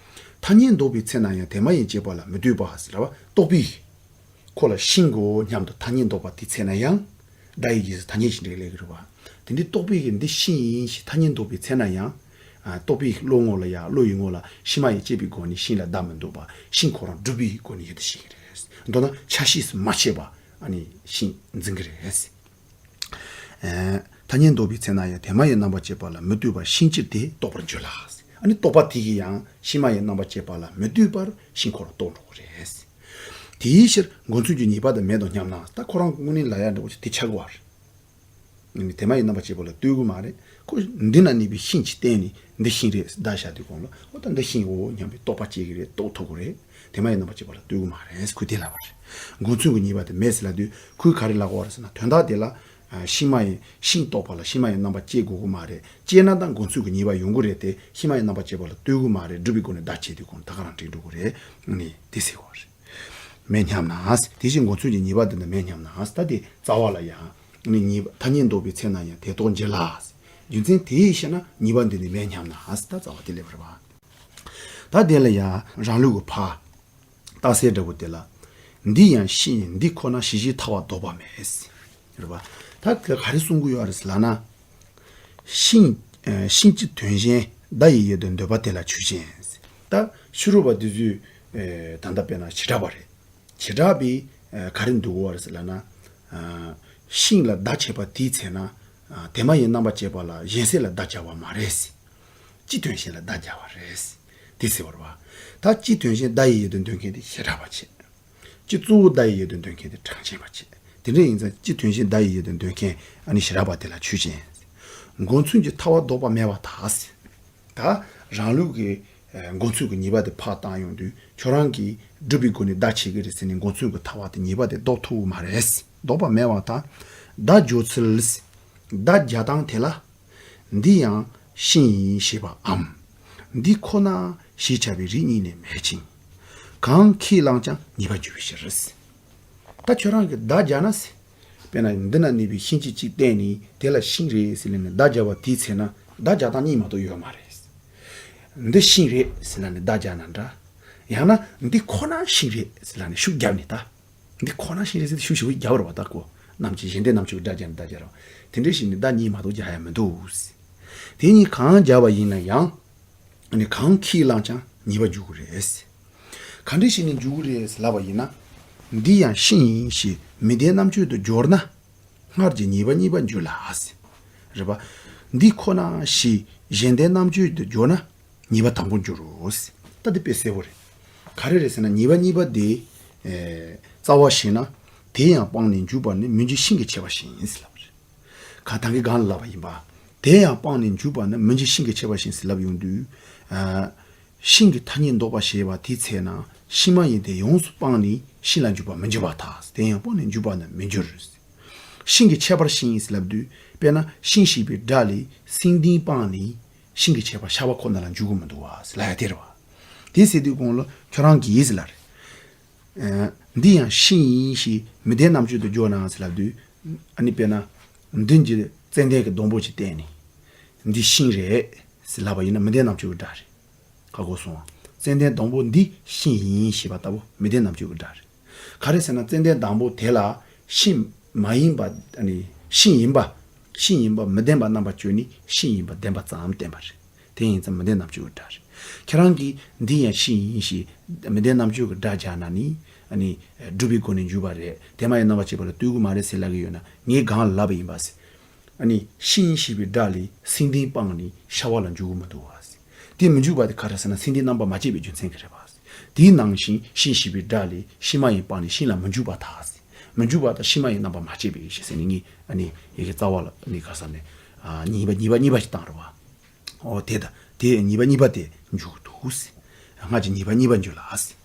ཐ་སྙད་འདོགས་པའི་ཚེ་ན་ཡང་དེ་མ་ཡིན་སྐྱེས་པ་ལ་མི་ལྟོས་པ་ཟེར་བ་རྟོག་པས། ཁོ་ལ་ཤིང་གོ་སྙམ་དུ་ཐ་སྙད་འདོགས་པ་དེའི་ཚེ་ན་ཡང་། བརྡ་ཡི་རྗེས་སུ་ཐ་སྙད་ཅིག་འདྲེས་ལེགས་རེད་བ། དེ་འདི་རྟོག་པས་ཀྱི་འདི་ཤིང་ཡིན་ཞེས་ཐ་སྙད་འདོགས་པའི་ཚེ་ན་ཡང་། ཨ། རྟོག་པའི་བློ་ངོ་ལ་ཡང་བློ་ཡི་ངོ་ལ་ཕྱི་མ་ཡིས་བསྐྱེད་པའི་སྒོ་ནས་ཤིང་ལ་བརྡ་མི་འདོགས་པ། ཤིང་ཁོ་རང་སྒྲུབ་པའི་སྒོ་ནས་ཡིད་དུ་ཤེས་ཀྱི་རེད། མདོར་ན་ཆ་ཤས་སུ་མ་ཕྱེ་བ་ཨ་ནི་ཤིང་འཛིན་གྱི་རེད། ཨ། ཐ་སྙད་འདོགས་པའི་ཚེ་ན་ཡང་དེ་མ་ཡི་རྣམ་པ་བཅད་པ་ལ་མི་ལྟོས་པར་ཤིང་ཕྱེད་དེ་རྟོགས་པར་འགྱུར་ལ། ཨ་ནི་རྟོག་པ་དེ་གིས་ཡང་ཕྱི་མ་ཡི་རྣམ་པ་བཅད་པ་ལ་མི་ལྟོས་པར་ཤིང་ཁོ་རང་རྟོགས་འགྲོ་གི་རེད། དེའི་ཕྱིར་མགོ་མཚུན་གྱི་ཉེས་པ་དེ་མེད་དོ་སྙམ་ན། ད་ཁོ་རང་དངོས་གནས་ལབ་ཡ་འདྲ་བོ་ཞིག་དེ་ཆགས་ཀྱི་རེད། དེ་མ་ཡི་རྣམ་པ་བཅད་པ་ལ་ལྟོས་ཀྱི་མ་རེད། ཁོ་མདུན་ན་གནས་པའི་ཤིང་ཅིག་བསྟན་ནས་འདི་ཤིང་རེད་བརྡ་བཞག་དུས་གོང་ལ་འོ་ད་འདི་ཤིང་འོ་སྙམ་པའི་རྟོག་པ་སྐྱེ་གི་རེད། རྟོགས་ཐུབ་ཀྱི་རེད། དེ་མ་ཡིན་རྣམ་པ་བཅད་པ་ལ་ལྟོས་ཀྱི་མ་རེད། ཁོས་དེ་ལབ་པ་རེད། མགོ་མཚུངས་ཀྱི་ཉེས་པ་དེ་མེད་ཟེར་ལབ་དུས་ཁོས་ག་རེ་ལབ་ཀྱི་ཡོད་རེད་ཟེར་ན། དོན་དག་དེ་ལ་ཨ་ཤིང་མ་ཡིན། ཤིང་རྟོགས་པ་ལ་ཤིང་མ་ཡིན་རྣམ་པ་བཅད་དགོས་ཀྱི་མ་རེད། བཅད་ན་ད་མགོ་མཚུངས་ཀྱི་ཉེས་པ་ཡོང་གི་རེད་དེ། ཤིང་མ་ཡིན་རྣམ་པ་བཅད་པ་ལ་ལྟོས་ཀྱི་མ་རེད། སྒྲུབ་པའི་སྒོ་ནས་བརྡ་ཕྱེ་དུས་གོང་ད་ག་རང་འགྲིག་འགྲོ་གི་རེད། ནི་དེ་ཟེར་བ་རེད། མེད་སྙམ་ན། དེ་བཞིན་མགོ་མཚུངས་ཀྱི་ཉེས་པ་འདི་ནི་མེད་སྙམ་ན། ད་དེ་རྩ་བ་ལ་ཡང་ནི་ཉེས་པ་ཐ་སྙད་འདོགས་པའི་ཚེ་ན་ཡང་དེ་ལྟར་འགྱུར་ལ། རྒྱུ་མཚན་དེས་ཤེ་ན་ཉེས་པ་འདི་ནི་མེད་སྙམ་ན། ད་རྩ་བ་དེ་ལས་པར་བ། ད་དེ་ལ་ཡང་རང་ལུགས་ཀྱི་ཕར་རྟགས་གསལ་འདྲ་བོ་དེ་ལ། འདི་ཡང་ཤིང་ཡིན། འདི་ཁོ་ན་ཞི་ཞིང་ཐལ་བ་ལྡོག་པ་མེད། རེད་པ། ད་ག་རེ་གསུང་གི་ཡོད་རེད་ལབ་ན། ཤིང་། ཤིང་གཅིག་དོན་གཞན་བརྡ་ཡི་ཡུལ་དུ་འདོད་པ་དེ་ལ་ཆོས་ཅན། ད་ཕྱི་རོལ་པ་འདི་ཚོས་ད་ལྟ་དཔེར་ན་བྱེ་བྲག་པ་རེད། བྱེ་བྲག་པས་ག་རེ་འདོད་ཀྱི་ཡོད་རེད་ལབ་ན། ཤིང་ལ་བརྡ་བྱས་པ་དེའི་ཚེ་ན། དེ་མ་ཡིན་རྣམ་པ་བཅད་པ་ལ་གཞན་སེལ་ལ་བརྡ་སྦྱར་བ་མ་རེད། སྤྱི་དོན་གཞན་ལ་བརྡ་སྦྱར་བ་རེད། དེ་ཟེར་བ་རེད་པ། ད་སྤྱི་དོན་གཞན་བརྡ་ཡི་ཡུལ་དུ་འདོད་མཁན་དེ་བྱེ་བྲག་པ་བྱེད། སྤྱི་གཙོ་བོ་བརྡ་ཡི་ཡུལ་དུ་འདོད་མཁན་དེ་གྲངས་ཅན་པ་བྱེད། དེ་འདྲ་ཡིན་ཙང་སྤྱི་དོན་གཞན་བརྡ་ཡི་ཡུལ་དུ་འདོད་མཁན་ཨ་ནི་བྱེ་བྲག་པ་དེ་ལ་ཆོས་ཅན། མགོ་མཚུངས་ཀྱི་ཐལ་བ་ལྡོག་པ་མེད་པར་ཐལ། ད་རང་ལུགས་ཀྱི་མགོ་མཚུངས་ཀྱི་ཉེས་པ་དེ་ཕར་བཏང་ཡོང་དུས། ཁྱོད་རང་གིས་སྒྲུབ་པའི་སྒོ་ནས་བརྡ་བྱེད་ཀྱི་རེད་ཟེར་ནས་མགོ་མཚུངས་ཀྱི་ཐལ་བ་དེ་ཉེས་པ་དེ་ལྡོག་ཐུབ་ཀྱི་མ་རེད། ལྡོག་པ་མེད་པར་ཐལ། བརྡ་སྦྱོར་ཚུལ། བརྡ་སྦྱར་སྟངས་དེ་ལ། འདི་ཡང་ཤིང་ཡིན་ཞེས་པའམ། འདི་ཁོ་ན་ཞེས་བྱ་བའི་རིགས་གཉིས་ནི་མེད་ཅིང་། གང་ཁས་བླངས་ཀྱང་ཉེས་པར་འགྱུར་བའི་ཕྱིར། ད་ཁྱོད་རང་གིས་བརྡ་སྦྱར་ན་ཟེར། དཔེར་ན་འདི་ན་གནས་པའི་ཤིང་གཅིག་གཅིག་བསྟན་ནས་དེ་ལ་ཤིང་རེད་ཟེར་ལབ་ནས་བརྡ་སྦྱར་བ་དེའི་ཚེ་ན་བརྡ་སྦྱར་སྟངས་གཉིས་མ་གཏོགས་ཡོད་མ་རེད། འདི་ཤིང་རེད་ཟེར་ལབ་ནས་བརྡ་སྦྱར་ན་འདྲ། ཡང་ན་འདི་ཁོ་ན་ཤིང་རེད་ཟེར་ལབ་ནས་ཤུགས་བརྒྱབ་ནས་ད། འདི་ཁོ་ན་ཤིང་རེད་ཟེར་ཏེ་ཤུགས་ཞེ་པོ་རྒྱབ་རེད་པ། ད་ཁོ་རྣམས་ཀྱི་གཞན་སྡེ་རྣམ་གཅོད་ཀྱི་སྒྲ་སྦྱར་ནས་བརྡ་སྦྱར་རོ། དེ་འདྲ་ཞིག་ནི་བརྡ་གཉིས་མ་གཏོགས་སྦྱར་ཡ་མི་འདུག། དེ་གཉིས་གང་སྦྱར་བ་ཡིན་ན་ཡང་། ཨ་ནི་གང་ཁས་བླངས་ཀྱང་ཉེས་པ་འགྱུར་གྱི་རེད། ག་འདྲ་ཞིག་ནས་འགྱུར་གྱི་རེད་ལབ་པ་ཡིན་ན། འདི་ཡང་ཤིང་ཡིན་ཞེས་མི་ལྡན་རྣམ་གཅོད་དུ་སྦྱོར་ན། སྔར་གྱི་ཉེས་པ་གཉིས་པ་འགྱུར་ལ། རེད་པ། འདི་ཁོ་ན་ཞེས་གཞན་ལྡན་རྣམ་གཅོད་དུ་སྦྱོར་ན། ཉེས་པ་དང་པོ་འགྱུར་རོ། ད་འདི་དཔེ་གསལ་པོ་རེད། ག་རེ་རེད་ཟེར་ན་ཉེས་པ་གཉིས་པ་དེ། ཨེ། རྩ་བ་ཤེས་ན། དེ་ཡང་སྤངས་ནས་འཇུག་པ་ནི་མི་འཇིགས་ཤིང་གི་ཆད་པ་བཞིན་ཟེར་ལབ་པ་རེད། ག་ད་གིན་སྒང་ལ་ལབ་པ་ཡིན་པ། དེ་ཡང་སྤངས་ནས་འཇུག་པ་ནི་མི་འཇིགས་ཤིང་གི་ཆད་པ་བཞིན་ཟེར་ལབ་ཡོང་དུས། ཨ། ཤིང་གི་ཐ་སྙད་འདོགས་པ་ཞེས་པ་དེའི་ཚེ་ན་ཤིང་མ་ཡིན་དེ་ཡོངས་སུ་སྤངས་ནས་ཤིང་ལ་འཇུག་པ་མི་འགྱུར་བར་ཐལ། དེ་ཡང་སྤངས་ནས་འཇུག་པ་ནི་མི་འགྱུར། ཤིང་གི་ཆད་པ་བཞིན་ཟེར་ལབ་དུས་དཔེར་ན་ཤིང་ཞེས་པའི་སྒྲ་ལས་སེང་ལྡེང་སྤངས་ནས་ཤིང་གི་ཆད་པ་ཤ་བ་ཁོ་ན་ལ་འཇུག་གི་མི་འདུག་པ་ཟེར་ལབ་ཡ་དེ་རེད་པ། དེ་ཟེར་དུས་གོང་ལ་ཁྱོད་རང་གིས་ཟེར་ལབ་རེད། ཨ། འདི་ཡང་ཤིང་ཡིན་ཞེས་མི་ལྡན་རྣམ་གཅོད་དུ་སྦྱོར་ན་ཟེར་ལབ་དུས། ཨ་ནི་དཔེར་ན། མདུན་གྱི་ཙན་དན་གྱི་སྡོང་པོ་ཅིག་བསྟན་ནས། འདི་ཤིང་རེད་ཟེར་ལབ་པ་ཡིན་ན་མི་ལྡན་རྣམ་གཅོད་ཀྱི་སྒྲ་རེད། ཧ་གོ་སོང་ང་། ཙན་དན་སྡོང་པོ་འདི་ཤིང་ཡིན་ཞེས་པ་ལྟ་བུ་མི་ལྡན་རྣམ་གཅོད་ཀྱི་སྒྲ་རེད། ག་རེ་ཟེར་ན་ཙན་དན་སྡོང་པོ་དེ་ལ་ཤིང་མ་ཡིན་པ། ཨ་ནི་ཤིང་ཡིན་པ། ཤིང་ཡིན་པ་མི་ལྡན་པ་རྣམ་པ་གཅོད་ནས་ཤིང་ཡིན་པ་ལྡན་པ་ཙམ་བསྟན་པ་རེད། དེ་ཡིན་ཙང་མི་ལྡན་རྣམ་གཅོད་ཀྱི་སྒྲ་རེད། ཁྱེད་རང་གིས་འདི་ཡང་ཤིང་ཡིན་ཞེས་མི་ལྡན་རྣམ་གཅོད་ཀྱི་སྒྲ་སྦྱར་ན་ནི། ཨ་ནི་སྒྲུབ་པའི་སྒོ་ནས་འཇུག་པ་རེད། དེ་མ་ཡིན་རྣམ་པ་བཅད་པ་ལ་ལྟོས་ཀྱི་མ་རེད་ཟེར་ལབ་ཀྱི་ཡོད་ན་ངས་གང་ལབ་པ་ཡིན་པ་ཟེར། ཨ་ནི་ཤིང་ཞེས་པའི་སྒྲ་ལས་སེང་ལྡེང་སྤངས་ནས་ཤ་བ་ལ་འཇུག་གི་མི་འདུག་པ་ཟེར། དེ་མི་འཇུག་པ་དེ་ག་རེ་ཟེར་ན་སེང་ལྡེང་རྣམ་པ་མ་བཅད་པའི་རྒྱུ་མཚན་གྱིས་རེད་པ་ཟེར། དེའི་ནང་བཞིན་ཤིང་ཞེས་པའི་སྒྲ་ལས་ཤིང་མ་ཡིན་སྤངས་ནས་ཤིང་ལ་མི་འཇུག་པར་ཐལ་ཟེར། མི་འཇུག་པ་དང་ཤིང་མ་ཡིན་རྣམ་པ་མ་བཅད་པའི་ཞེས་ཟེར་ནས་ངས་ཨ་ནི་ཡི་གེ་རྩ་བ་ལ་ཨ་ནི་ག་ས་ནས་ཨ་ཉེས་པ་ཉེས་པ་གཉིས་པ་ཞིག་བཏང་རེད་པ། ཨོ་དེ་ད་དེ་ཉེས་པ་གཉིས་པ་དེ་འཇུག་འདུག་ཟེར། སྔར་གྱི་ཉེས་པ་གཉིས་པ་འཇུག་ལ་ཟེར།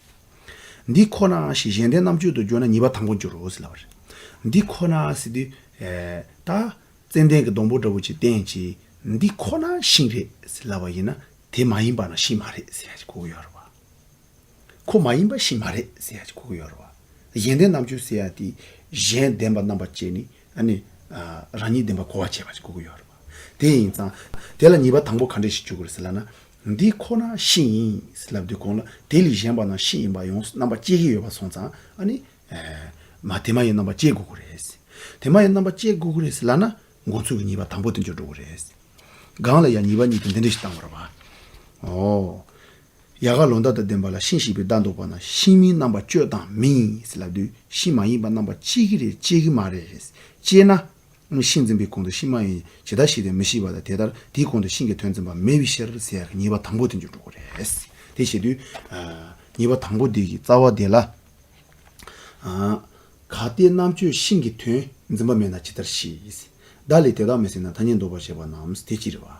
འདི་ཁོ་ན་ཞེས་གཞན་ལྡན་རྣམ་གཅོད་དུ་སྦྱོར་ན་ཉེས་པ་དང་པོ་འགྱུར་རོ་ཟེར་ལབ་པ་རེད། འདི་ཁོ་ན་ཟེར་དུས། ཨེ། ད་ཙན་དན་གྱི་སྡོང་པོ་འདྲ་བོ་ཅིག་བསྟན་ཅིག་འདི་ཁོ་ན་ཤིང་རེད་ཟེར་ལབ་པ་ཡིན་ན་དེ་མ་ཡིན་པ་ན་ཤིང་མ་རེད་ཟེར་ཡ་ཅིག་གོ་གི་ཡོད་རེད་པ། ཁོ་མ་ཡིན་པ་ཤིང་མ་རེད་ཟེར་ཡ་ཅིག་གོ་གི་ཡོད་རེད་པ། གཞན་ལྡན་རྣམ་གཅོད་ཟེར་ཡ་དེ་གཞན་ལྡན་པ་རྣམ་པ་བཅད་ནས་ཨ་ནི་ཨ་རང་ཉིད་བདེན་པ་གོ་བ་བྱས་པ་ཅིག་གོ་གི་ཡོད་རེད་པ། དེ་ཡིན་ཙང་དེ་ལ་ཉེས་པ་དང་པོ་ག་འདྲ་ཞིག་འཇུག་དགོས་རེད་ཟེར་ལབ་ན། འདི་ཁོ་ན་ཤིང་ཡིན་ཟེར་ལབ་དུས་གོང་ལ་དེ་ལས་གཞན་པ་རྣམས་ཤིང་ཡིན་པ་ཡོངས་སུ་རྣམ་པ་བཅད་ཀྱི་ཡོད་པ་སོང་ཙང་ཨ་ནི་ཨ་མ་དེ་མ་ཡིན་རྣམ་པ་བཅད་དགོས་ཀྱི་རེད། དེ་མ་ཡིན་རྣམ་པ་བཅད་དགོས་ཀྱི་རེད་ཟེར་ལབ་ན་མགོ་མཚུངས་ཀྱི་ཉེས་པ་དང་པོ་དེ་འཇོག་འགྲོ་གི་རེད། གང་ལ་ཡང་ཉེས་པ་གཉིས་ཏེ་འདི་འདྲ་ཞིག་བཏང་བ་རེད་པ། ཨོ། ཡལ་ག་ལོ་འདབ་དང་ལྡན་པ་ལ་ཤིང་ཞེས་པའི་བརྡ་འདོགས་པ་ན་ཤིང་མིན་རྣམ་པ་གཅོད་དང་མིན་ཟེར་ལབ་དུས་ཤིང་མ་ཡིན་པ་རྣམ་པ་གཅོད་ཀྱི་རེད་གཅོད་ཀྱི་མ་རེད། གཅོད་ན། ཤིང་འཛིན་པའི་གོང་དུ་ཤིང་མ་ཡིན་ཇི་ལྟར་ཞིག་དེ་མི་ཤེས་པ་དང་དེ་ལྟར་དེའི་གོང་དུ་ཤིང་གི་དོན་འཛིན་པ་མེད་པའི་ཕྱིར་ཟེར་ཡག་གི་ཉེས་པ་དང་པོ་དེ་འཇོག་འགྲོ་གི་རེད། དེ་བྱེད་དུས། ཉེས་པ་དང་པོ་དེ་གི་རྩ་བ་དེ་ལ། གལ་ཏེ་རྣམ་གཅོད་ཤིང་གི་དོན་འཛིན་པ་མེད་ན་ཇི་ལྟར་ཞིག་བརྡ་ལས་དེ་དག་མི་སྲིད་ན་ཐ་སྙད་འདོགས་པ་བྱེད་པ་རྣམས་དེ་ཅི་རེད་པ།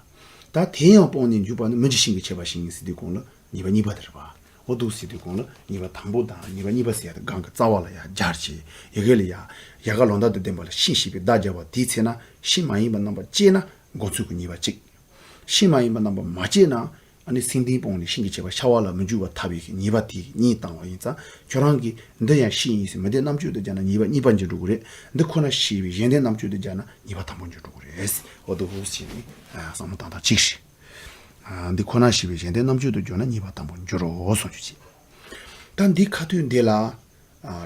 ད་དེ་ཡང་སྤངས་ནས་འཇུག་པ་ནི་མི་འཇིགས་ཤིང་གི་ཆད་པ་བཞིན་ཟེར་དུས་གོང་ལ་ཉེས་པ་གཉིས་པ་དེ་རེད་པ། འོ་འདུག་ཟེར་དུས་གོང་ལ་ཉེས་པ་དང་པོ་དང་ཉེས་པ་གཉིས་པ་ཟེར་ཡ་དེ་གང་གི་རྩ་བ་ལ་ཡ་སྦྱར་བྱས། ཡ་གི་ལ་ཡ་ཡལ་ག་ལོ་འདབ་དང་ལྡན་པ་ལ་ཤིང་ཞེས་པའི་བརྡ་སྦྱར་བ་དེའི་ཚེ་ན་ཤིང་མ་ཡིན་པ་རྣམ་པ་བཅད་ན་མགོ་ཚོས་ཀྱི་ཉེས་པ་གཅིག། ཤིང་མ་ཡིན་པ་རྣམ་པ་མ་བཅད་ན་ཨ་ནི་སེམས་གཏིང་སྤོང་ནས་ཤིང་གི་བྱེད་པ་ཤ་བ་ལ་མི་འཇུག་པར་ཐར་བའི་ཉེས་པ་དེ་གཉིས་བཏང་བ་ཡིན་ཙང་ཁྱོད་རང་གིས་འདི་ཡང་ཤིང་ཡིན་ཟེར་མི་འདི་རྣམ་གཅོད་དུ་སྦྱར་ན་ཉེས་པ་གཉིས་པ་འགྱུར་འགྲོ་གི་རེད། འདི་ཁོ་ན་ཞེས་པའི་གཞན་ལྡན་རྣམ་གཅོད་དུ་སྦྱར་ན་ཉེས་པ་དང་པོ་འགྱུར་འགྲོ་གི་རེད། འོ་འདུག་ཟེར་ནས་བསམ་བློ་བཏང་སྟངས་གཅིག་རེད། ཨ། འདི་ཁོ་ན་ཞེས་པའི་གཞན་ལྡན་རྣམ་གཅོད་དུ་གྱུར་ན་ཉེས་པ་དང་པོ་འགྱུར་རོ་གསུངས་རྒྱུ་བྱས། ད་འདི་ཁ་ཐུག་འདི་ལ། ཨ།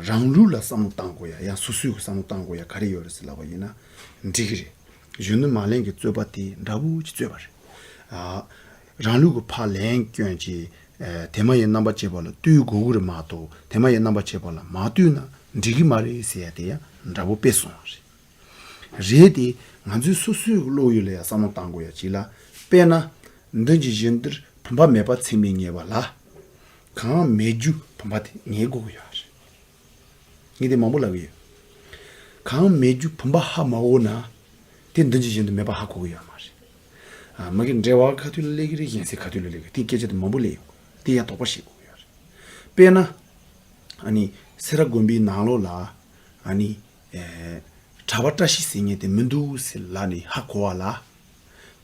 རང་ལུགས་ལ་བསམ་བློ་བཏང་དགོས་ཡ། ཡང་སོ་སོའི་བསམ་བློ་བཏང་དགོས་ཡ་ག་རེ་ཡོད་རེད་ཟེར་ལབ་པ་ཡིན་ན། འགྲིག་གི་རེད། གཞོན་ནུ་མ་ལན་གྱི་རྩོད་པ་དེ་འདྲ་བོ་ཅིག་རྩོད་པ་རེད། ཨ། རང་ལུགས་ཀྱི་ཕར་ལན་སྐྱོན་གྱིས། ཨ། དེ་མ་ཡིན་རྣམ་པ་བཅད་པ་ལ་ལྟོས་དགོས་ཀྱི་རེད་མ་གཏོགས་དེ་མ་ཡིན་རྣམ་པ་བཅད་པ་ལ་མ་ལྟོས་ན་འགྲིག་གི་མ་རེད་ཟེར་ཡ་དེ་ཡང་འདྲ་བོ་དཔེ་སོང་བ་རེད། རེད་དེ། ང་ཚོའི་སོ་སོའི་བློ་ཡུལ་ལ་ཡང་བསམ་བློ་བཏང་དགོས་ཡ་ཅིག་ལ། དཔེར་ན། མདུན་གྱི་བཞི་མདོར་བུམ་པ་མེད་པར་ཚད་མས་ངེས་པ་ལ། གང་མེད་རྒྱུ་བུམ་པ་དེ་ངེས་དགོས་ཀྱི་ཡོད་རེད། ངས་དེ་མང་པོ་ལབ་ཀྱི་ཡོད། གང་མེད་རྒྱུ་བུམ་པ་ཧ་མ་གོ་ན། དེ་མདུན་གྱི་བཞི་མདོར་མེད་པ་ཧ་གོ་གི་ཡོད་མ་རེད། ཨ། མ་གི་འགྲེལ་བ་ཁ་ཐུག་ལ་སླེབས་ཀྱི་རེད། གཞན་སེལ་ཁ་ཐུག་ལ་སླེབས་ཀྱི་རེད། དེ་སྐད་ཆ་དེ་མང་པོ་སླེབས་ཡོང་གི། དེ་ཡང་དོགས་པ་བྱེད་དགོས་ཀྱི་ཡོད་རེད། དཔེར་ན། ཨ་ནི་སེ་ར་དགོན་པའི་ནང་ལོགས་ལ། ཨ་ནི། ཨེ། གྲྭ་པ་བཀྲ་ཤིས་ཟེར་མཁན་དེ་མི་འདུག་ཟེར་ལབ་ནས་ཧ་གོ་བ་ལ།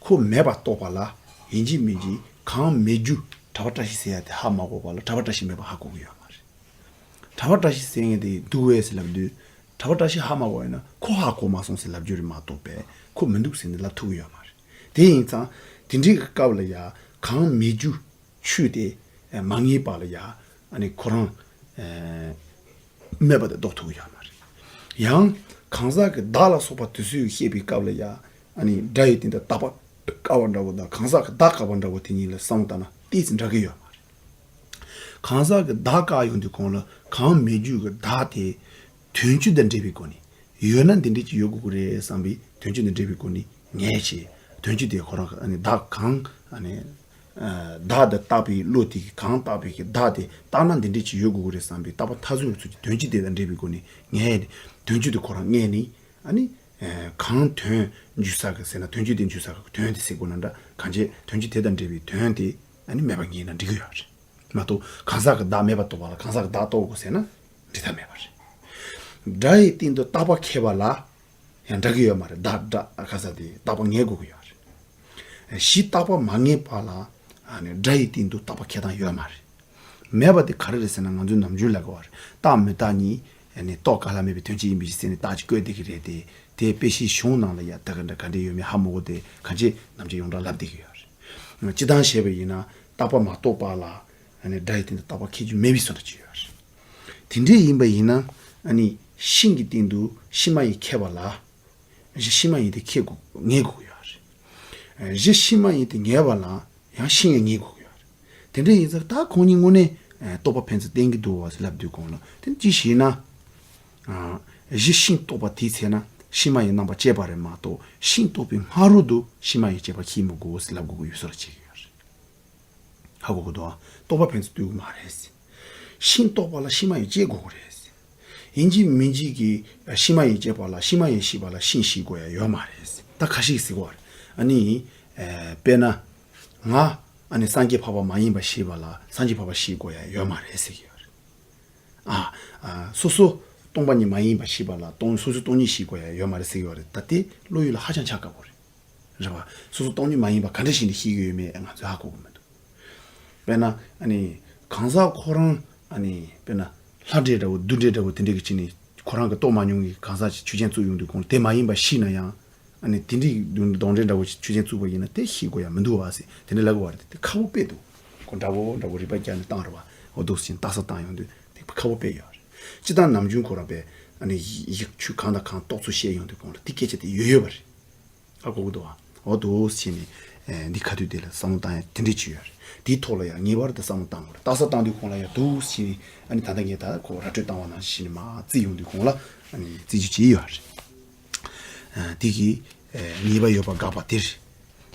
ཁོ་མེད་པར་རྟོགས་པ་ལ་ཡིན་གཅིག་མིན་གཅིག་གང་མེད་རྒྱུ་གྲྭ་པ་བཀྲ་ཤིས་ཟེར་ཡ་དེ་ཧ་མ་གོ་བ་ལ་གྲྭ་པ་བཀྲ་ཤིས་མེད་པ་ཧ་གོ་གི་ཡོད་མ་རེད། གྲྭ་པ་བཀྲ་ཤིས་ཟེར་མཁན་དེ་འདུག་བས་ཟེར་ལབ་དུས་གྲྭ་པ་བཀྲ་ཤིས་ཧ་མ་གོ་བ་ཡིན་ན་ཁོ་ཧ་གོ་མ་སོང་ཟེར་ལབ་རྒྱུ་རེད་མ་གཏོགས་པས་ཁོ་མི་འདུག་ཟེར་ནས་ལབ་ཐུབ་ཀྱི་ཡོད་མ་རེད། དེ་ཡིན་ཙང་དེ་འདྲའི་སྐབས་ལ་ཡ་གང་མེད་རྒྱུ། ཆོས་དེ་མ་ངེས་པ་ལ་ཡ། ཨ་ནི་ཁོ་རང་། ཨ། མེད་པ་དེ་ལྡོག་ཐུབ་ཀྱི་ཡོད་མ་རེད། ཡང་གང་ཟག་གི་བདག་ལ་སོགས་པ་དེ་ཚོས་བཤད་པའི་སྐབས་ལ་ཡ། ཨ་ནི་སྒྲ་ཡི་སྟེང་དུ་རྟག་པ་བཀག་པ་འདྲ་བོ་དང་གང་ཟག་གི་བདག་བཀག་པ་འདྲ་བོ་དེ་གཉིས་ལ་བསམ་བློ་བཏང་ན་ཏོག་ཙམ་འདྲ་གི་ཡོད་མ་རེད། གང་ཟག་གི་བདག་བཀག་ཡོང་དུས་གོང་ལ་གང་མེད་རྒྱུ་གི་བདག་དེ། དོན་སྤྱི་དང་འབྲེལ་བའི་སྒོ་ནས། ཡོད་ན་འདི་འདྲས་ཅིག་ཡོད་དགོས་ཀྱི་རེད་བསམ་པའི་དོན་སྤྱི་དང་འབྲེལ་བའི་སྒོ་ནས་ངེས་བྱས། དོན་སྤྱི་དེ་ཁོ་རང་ཨ་ནི་བདག་གང་ཨ་ནི་ཨ་བདག་དེ་བཏགས་པའི་བློ་དེ་གིས་གང་བཏགས་པའི་གི་བདག་དེ་བཏགས་ན་འདི་འདྲས་ཅིག་ཡོད་དགོས་ཀྱི་རེད་བསམ་པའི་བཏགས་པ་མཐའ་གསུམ་གྱི་ཚུལ་གྱིས་དོན་སྤྱི་དེ་དང་འབྲེལ་བའི་སྒོ་ནས་ངེས་ནས་དོན་སྤྱི་དེ་ཁོ་རང་ངེས་ནས་ཨ་ནི་ཨ་གང་དོན་འཇུག་ས་གི་ཟེར་ན་དོན་སྤྱི་དེ་འཇུག་ས་གི་དོན་དེ་ཟེར་དགོས་ན་འདྲ་གང་བྱས་དོན་སྤྱི་དེ་དང་འབྲེལ་བའི་དོན་དེ་ཨ་ནི་མེད་པ་ངེས་ན་འགྲིག་གི་ཡོད་རེད། མ་གཏོགས་གང་ཟག་གི་བདག་མེད་པར་རྟོགས་པ་ལ་གང་ཟག་གི་བདག་རྟོགས་དགོས་ཟེར་ན་འགྲིག་ཐབས་མེད་པ་རེད། སྒྲ་ཡི་སྟེང་དུ་རྟག་པ་ཁེལ་བ་ལ་ཡང་འདྲ་གི་ཡོད་མ་རེད། བདག་སྒྲ་ག་ས་དེ་རྟག་པ་ངེས་དགོས་ཀྱི་ཡོད་རེད། གཞི་རྟག་པ་མ་ངེས་པ་ལ་ཨ་ནི་སྒྲ་ཡི་སྟེང་དུ་རྟག་པ་ཁེལ་སྟངས་ཡོད་མ་རེད། མེད་པ་དེ་ག་རེ་རེད་ཟེར་ན་ང་ཚོས་ནམ་རྒྱུན་ལབ་ཀྱི་ཡོད་རེད། རྟག་མི་རྟག་གཉིས་ཨ་ནི་རྟོགས་ག་ལ་མེད་པའི་དོན་སྤྱི་ཡིན་པའི་ཕྱིར་ཟེར་ནས་རྟགས་ཅིག་བཀོད་བསྡད་ཀྱི་རེད་དེ། དེ་དཔེ་ཆའི་གཞུང་ནང་ལ་ཡ་ད་ག་འདྲ་ག་འདྲ་ཡོད་མེད་ཧ་མ་གོ་དེ་གང་བྱས་ནམ་རྒྱུན་ཡོངས་གྲགས་ལབ་བསྡད་ཀྱི་ཡོད་རེད། སྤྱིར་བཏང་བཤད་པ་ཡིན་ན་རྟག་པ་མ་རྟོགས་པ་ལ་ཨ་ནི་སྒྲ་ཡི་སྟེང་དུ་རྟག་པ་ཁེལ་རྒྱུ་མེད་པའི་བཟོ་འདྲ་ཅིག་ཡོད་རེད། དེ་འདྲས་ཡིན་པ་ཡིན་ན་ཨ་ནི་ཤིང་གི་སྟེང་དུ་ཤིང་མ་ཡིན་ཁེལ་བ་ལ་གཞི་ཤིང་མ་ཡིན་དེ་ཁེལ་དགོས་ངེས་དགོས་ཀྱི་ཡོད་རེད། གཞི་ཤིང་མ་ཡིན་དེ་ངེས་པ་ལ་ཡང་ཤིང་ཡང་ངེས་དགོས་ཀྱི་ཡོད་རེད། དེ་འདྲས་ཡིན་ཙང་ད་ཁོང་གཉིས་དངོས་གནས་རྟོགས་པ་ཕན་ཚུན་བསྟན་གྱི་འདུག་བ་ཟེར་ལབ་དུས་གོང་ལ་དེ་ཅི་ཞེ་ན། གཞི་ཤིང་རྟོགས་པ་དེའི་ཚེ་ན་ཤིང་མ་ཡིན་རྣམ་པ་བཅད་པ་རེད་མ་གཏོགས་ཤིང་རྟོགས་པའི་སྔ་རོལ་དུ་ཤིང་མ་ཡིན་བཅད་པ་ཤེས་མི་དགོས་ཟེར་ལབ་དགོས་ཀྱི་ཡོད་བཟོ་འདྲ་བྱེད་ཀྱི་ཡོད་རེད། ཧ་གོ་གི་འདུག་ཨ། རྟོགས་པ་ཕན་ཚུན་ལྟོས་ཀྱི་མ་རེད། ཤིང་རྟོགས་པ་ལ་ཤིང་མ་ཡིན་བཅད་དགོས་ཀྱི་རེད། ཡིན་གཅིག་མིན་གཅིག་གིས་ཤིང་མ་ཡིན་བཅད་པ་ལ་ཤིང་མ་ཡིན་ཤེས་པ་ལ་ཤིང་ཤེས་དགོས་ཡ་ཡོད་མ་རེད། ད་ཁ་ཤས་ཟེར་གོ་བ་རེད། ཨ་ནི། ཨེ། དཔེར་ན། ང་། ཨ་ནི་སངས་རྒྱས་འཕགས་པ་མ་ཡིན་པ་ཤེས་པ་ལ་སངས་རྒྱས་འཕགས་པ་ཤེས་དགོས་ཡ་ཡོད་མ་རེད་ཟེར་གྱི་ཡོད་རེད། ཨ། ཨ། སོ་སོ་སྟོང་པ་ཉིད་མ་ཡིན་པ་ཤེས་པ་ལ་སྟོང་སོ་སོ་སྟོང་ཉིད་ཤེས་དགོས་ཡ་ཡོད་མ་རེད་ཟེར་གྱི་ཡོད་རེད། ད་དེ་བློ་ཡུལ་ལ་ཧ་ཅང་ཆ་དཀའ་བོ་རེད། རེད་བ། སོ་སོ་སྟོང་ཉིད་མ་ཡིན་པ་ག་འདྲ་ཞིག་ནས་ཤེས་ཀྱི་ཡོད་མེད་ང་ཚོས་ཧ་གོ་གི་མི་འདུག་དཔེར་ན་ཨ་ནི་གང་ཟག་ཁོ་རང་ཨ་ནི་དཔེར་ན་ལྷ་འདྲེ་འདྲ་བོ་བདུད་འདྲེ་འདྲ་བོ་དེ་འདྲ་གི་ཅིག་ནས་ཁོ་རང་གི་རྟོགས་མ་མྱོང་གི་གང་ཟག་ཅིག་ཆོས་ཅན་བཙུགས་ཡོང་དུས་གོང་དེ་མ་ཡིན་པ་ཤེས་ན་ཡང་ཨ་ནི་དེ་འདྲའི་གདོན་འདྲེ་འདྲ་བོ་ཆོས་ཅན་བཙུགས་པ་ཡིན་ན་དེ་ཤེས་དགོས་ཡ་མི་འདུག་བ་ཟེར་དེ་འདྲ་ལབ་དགོས་བ་རེད། དེ་ཁག་པོ་དཔེ་འདུག་ཁོ་འདྲ་བོ་འདྲ་བོ་རིག་པ་བརྒྱབ་ནས་བཏང་རེད་བ། འོ་འདུག་ཟེར་ནས་རྟགས་གསལ་བཏང་ཡོང་དུས་དེ་ཁག་པོ་དཔེ་ཡོད་རེད། སྤྱིར་བཏང་ནམ་རྒྱུན་ཁོ་རང་དཔེ་ཨ་ནི་ཡིག་ཆོས་གང་དང་གང་རྟོགས་ཚུལ་བཤད་ཡོང་དུས་གོང་ལ་དེ་སྐད་ཆ་དེ་ཡོད་ཡོད་པ་རེད། ཨ་གོ་གི་འདུག་ཨ། འོ་འདུག་སེ་བྱས་ནས། ཨེ། འདི་ཁ་ཐུག་དེ་ལ་བསམ་བློ་བཏང་ཡ་དེ་འདྲས་ཅིག་ཡོད་རེད། དེའི་ཐོག་ལ་ཡང་ངེས་པར་དུ་བསམ་བློ་བཏང་དགོས་རེད། རྟགས་གསལ་བཏང་དུས་གོང་ལ་ཡང་འདུག་སེ་བྱས་ནས་ཨ་ནི་ད་ལྟ་ངས་ད་ཁོ་ར་སྤྲོད་བཏང་བ་ནང་བཞིན་བྱས་ནས་མར་བརྩིས་ཡོང་དུས་གོང་ལ་ཨ་ནི་བརྩི་རྒྱུ་ཅིག་ཡོད་རེད། ཨ། དེ་གི། ཨེ། ཉེས་པ་ཡོད་པ་དགག་པ་དེ་རེད།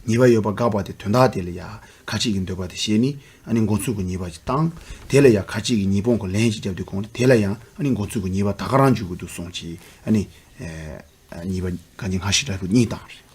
ཉེས་པ་ཡོད་པ་དགག་པ་དེ་དོན་དག་དེ་ལ་ཡང་ཁ་ཅིག་གི་འདོད་པ་དེ་བཞེས་ནས་ཨ་ནི་མགོ་ཚོས་ཀྱི་ཉེས་པ་ཅིག་བཏང་། དེ་ལ་ཡང་ཁ་ཅིག་གི་ཉེས་སྤོང་གི་ལན་ཅིག་བརྒྱབ་དུས་གོང་ལ་དེ་ལ་ཡང་ཨ་ནི་མགོ་ཚོས་ཀྱི་ཉེས་པ་ད་ག་རང་འཇུག་གི་འདུག་གསུངས་བྱས་ཨ་ནི། ཨེ། ཨ། ཉེས་པ་གང་ཅི་སྔ་ཕྱི་འདྲ་པོ་གཉིས་བཏང་རེད།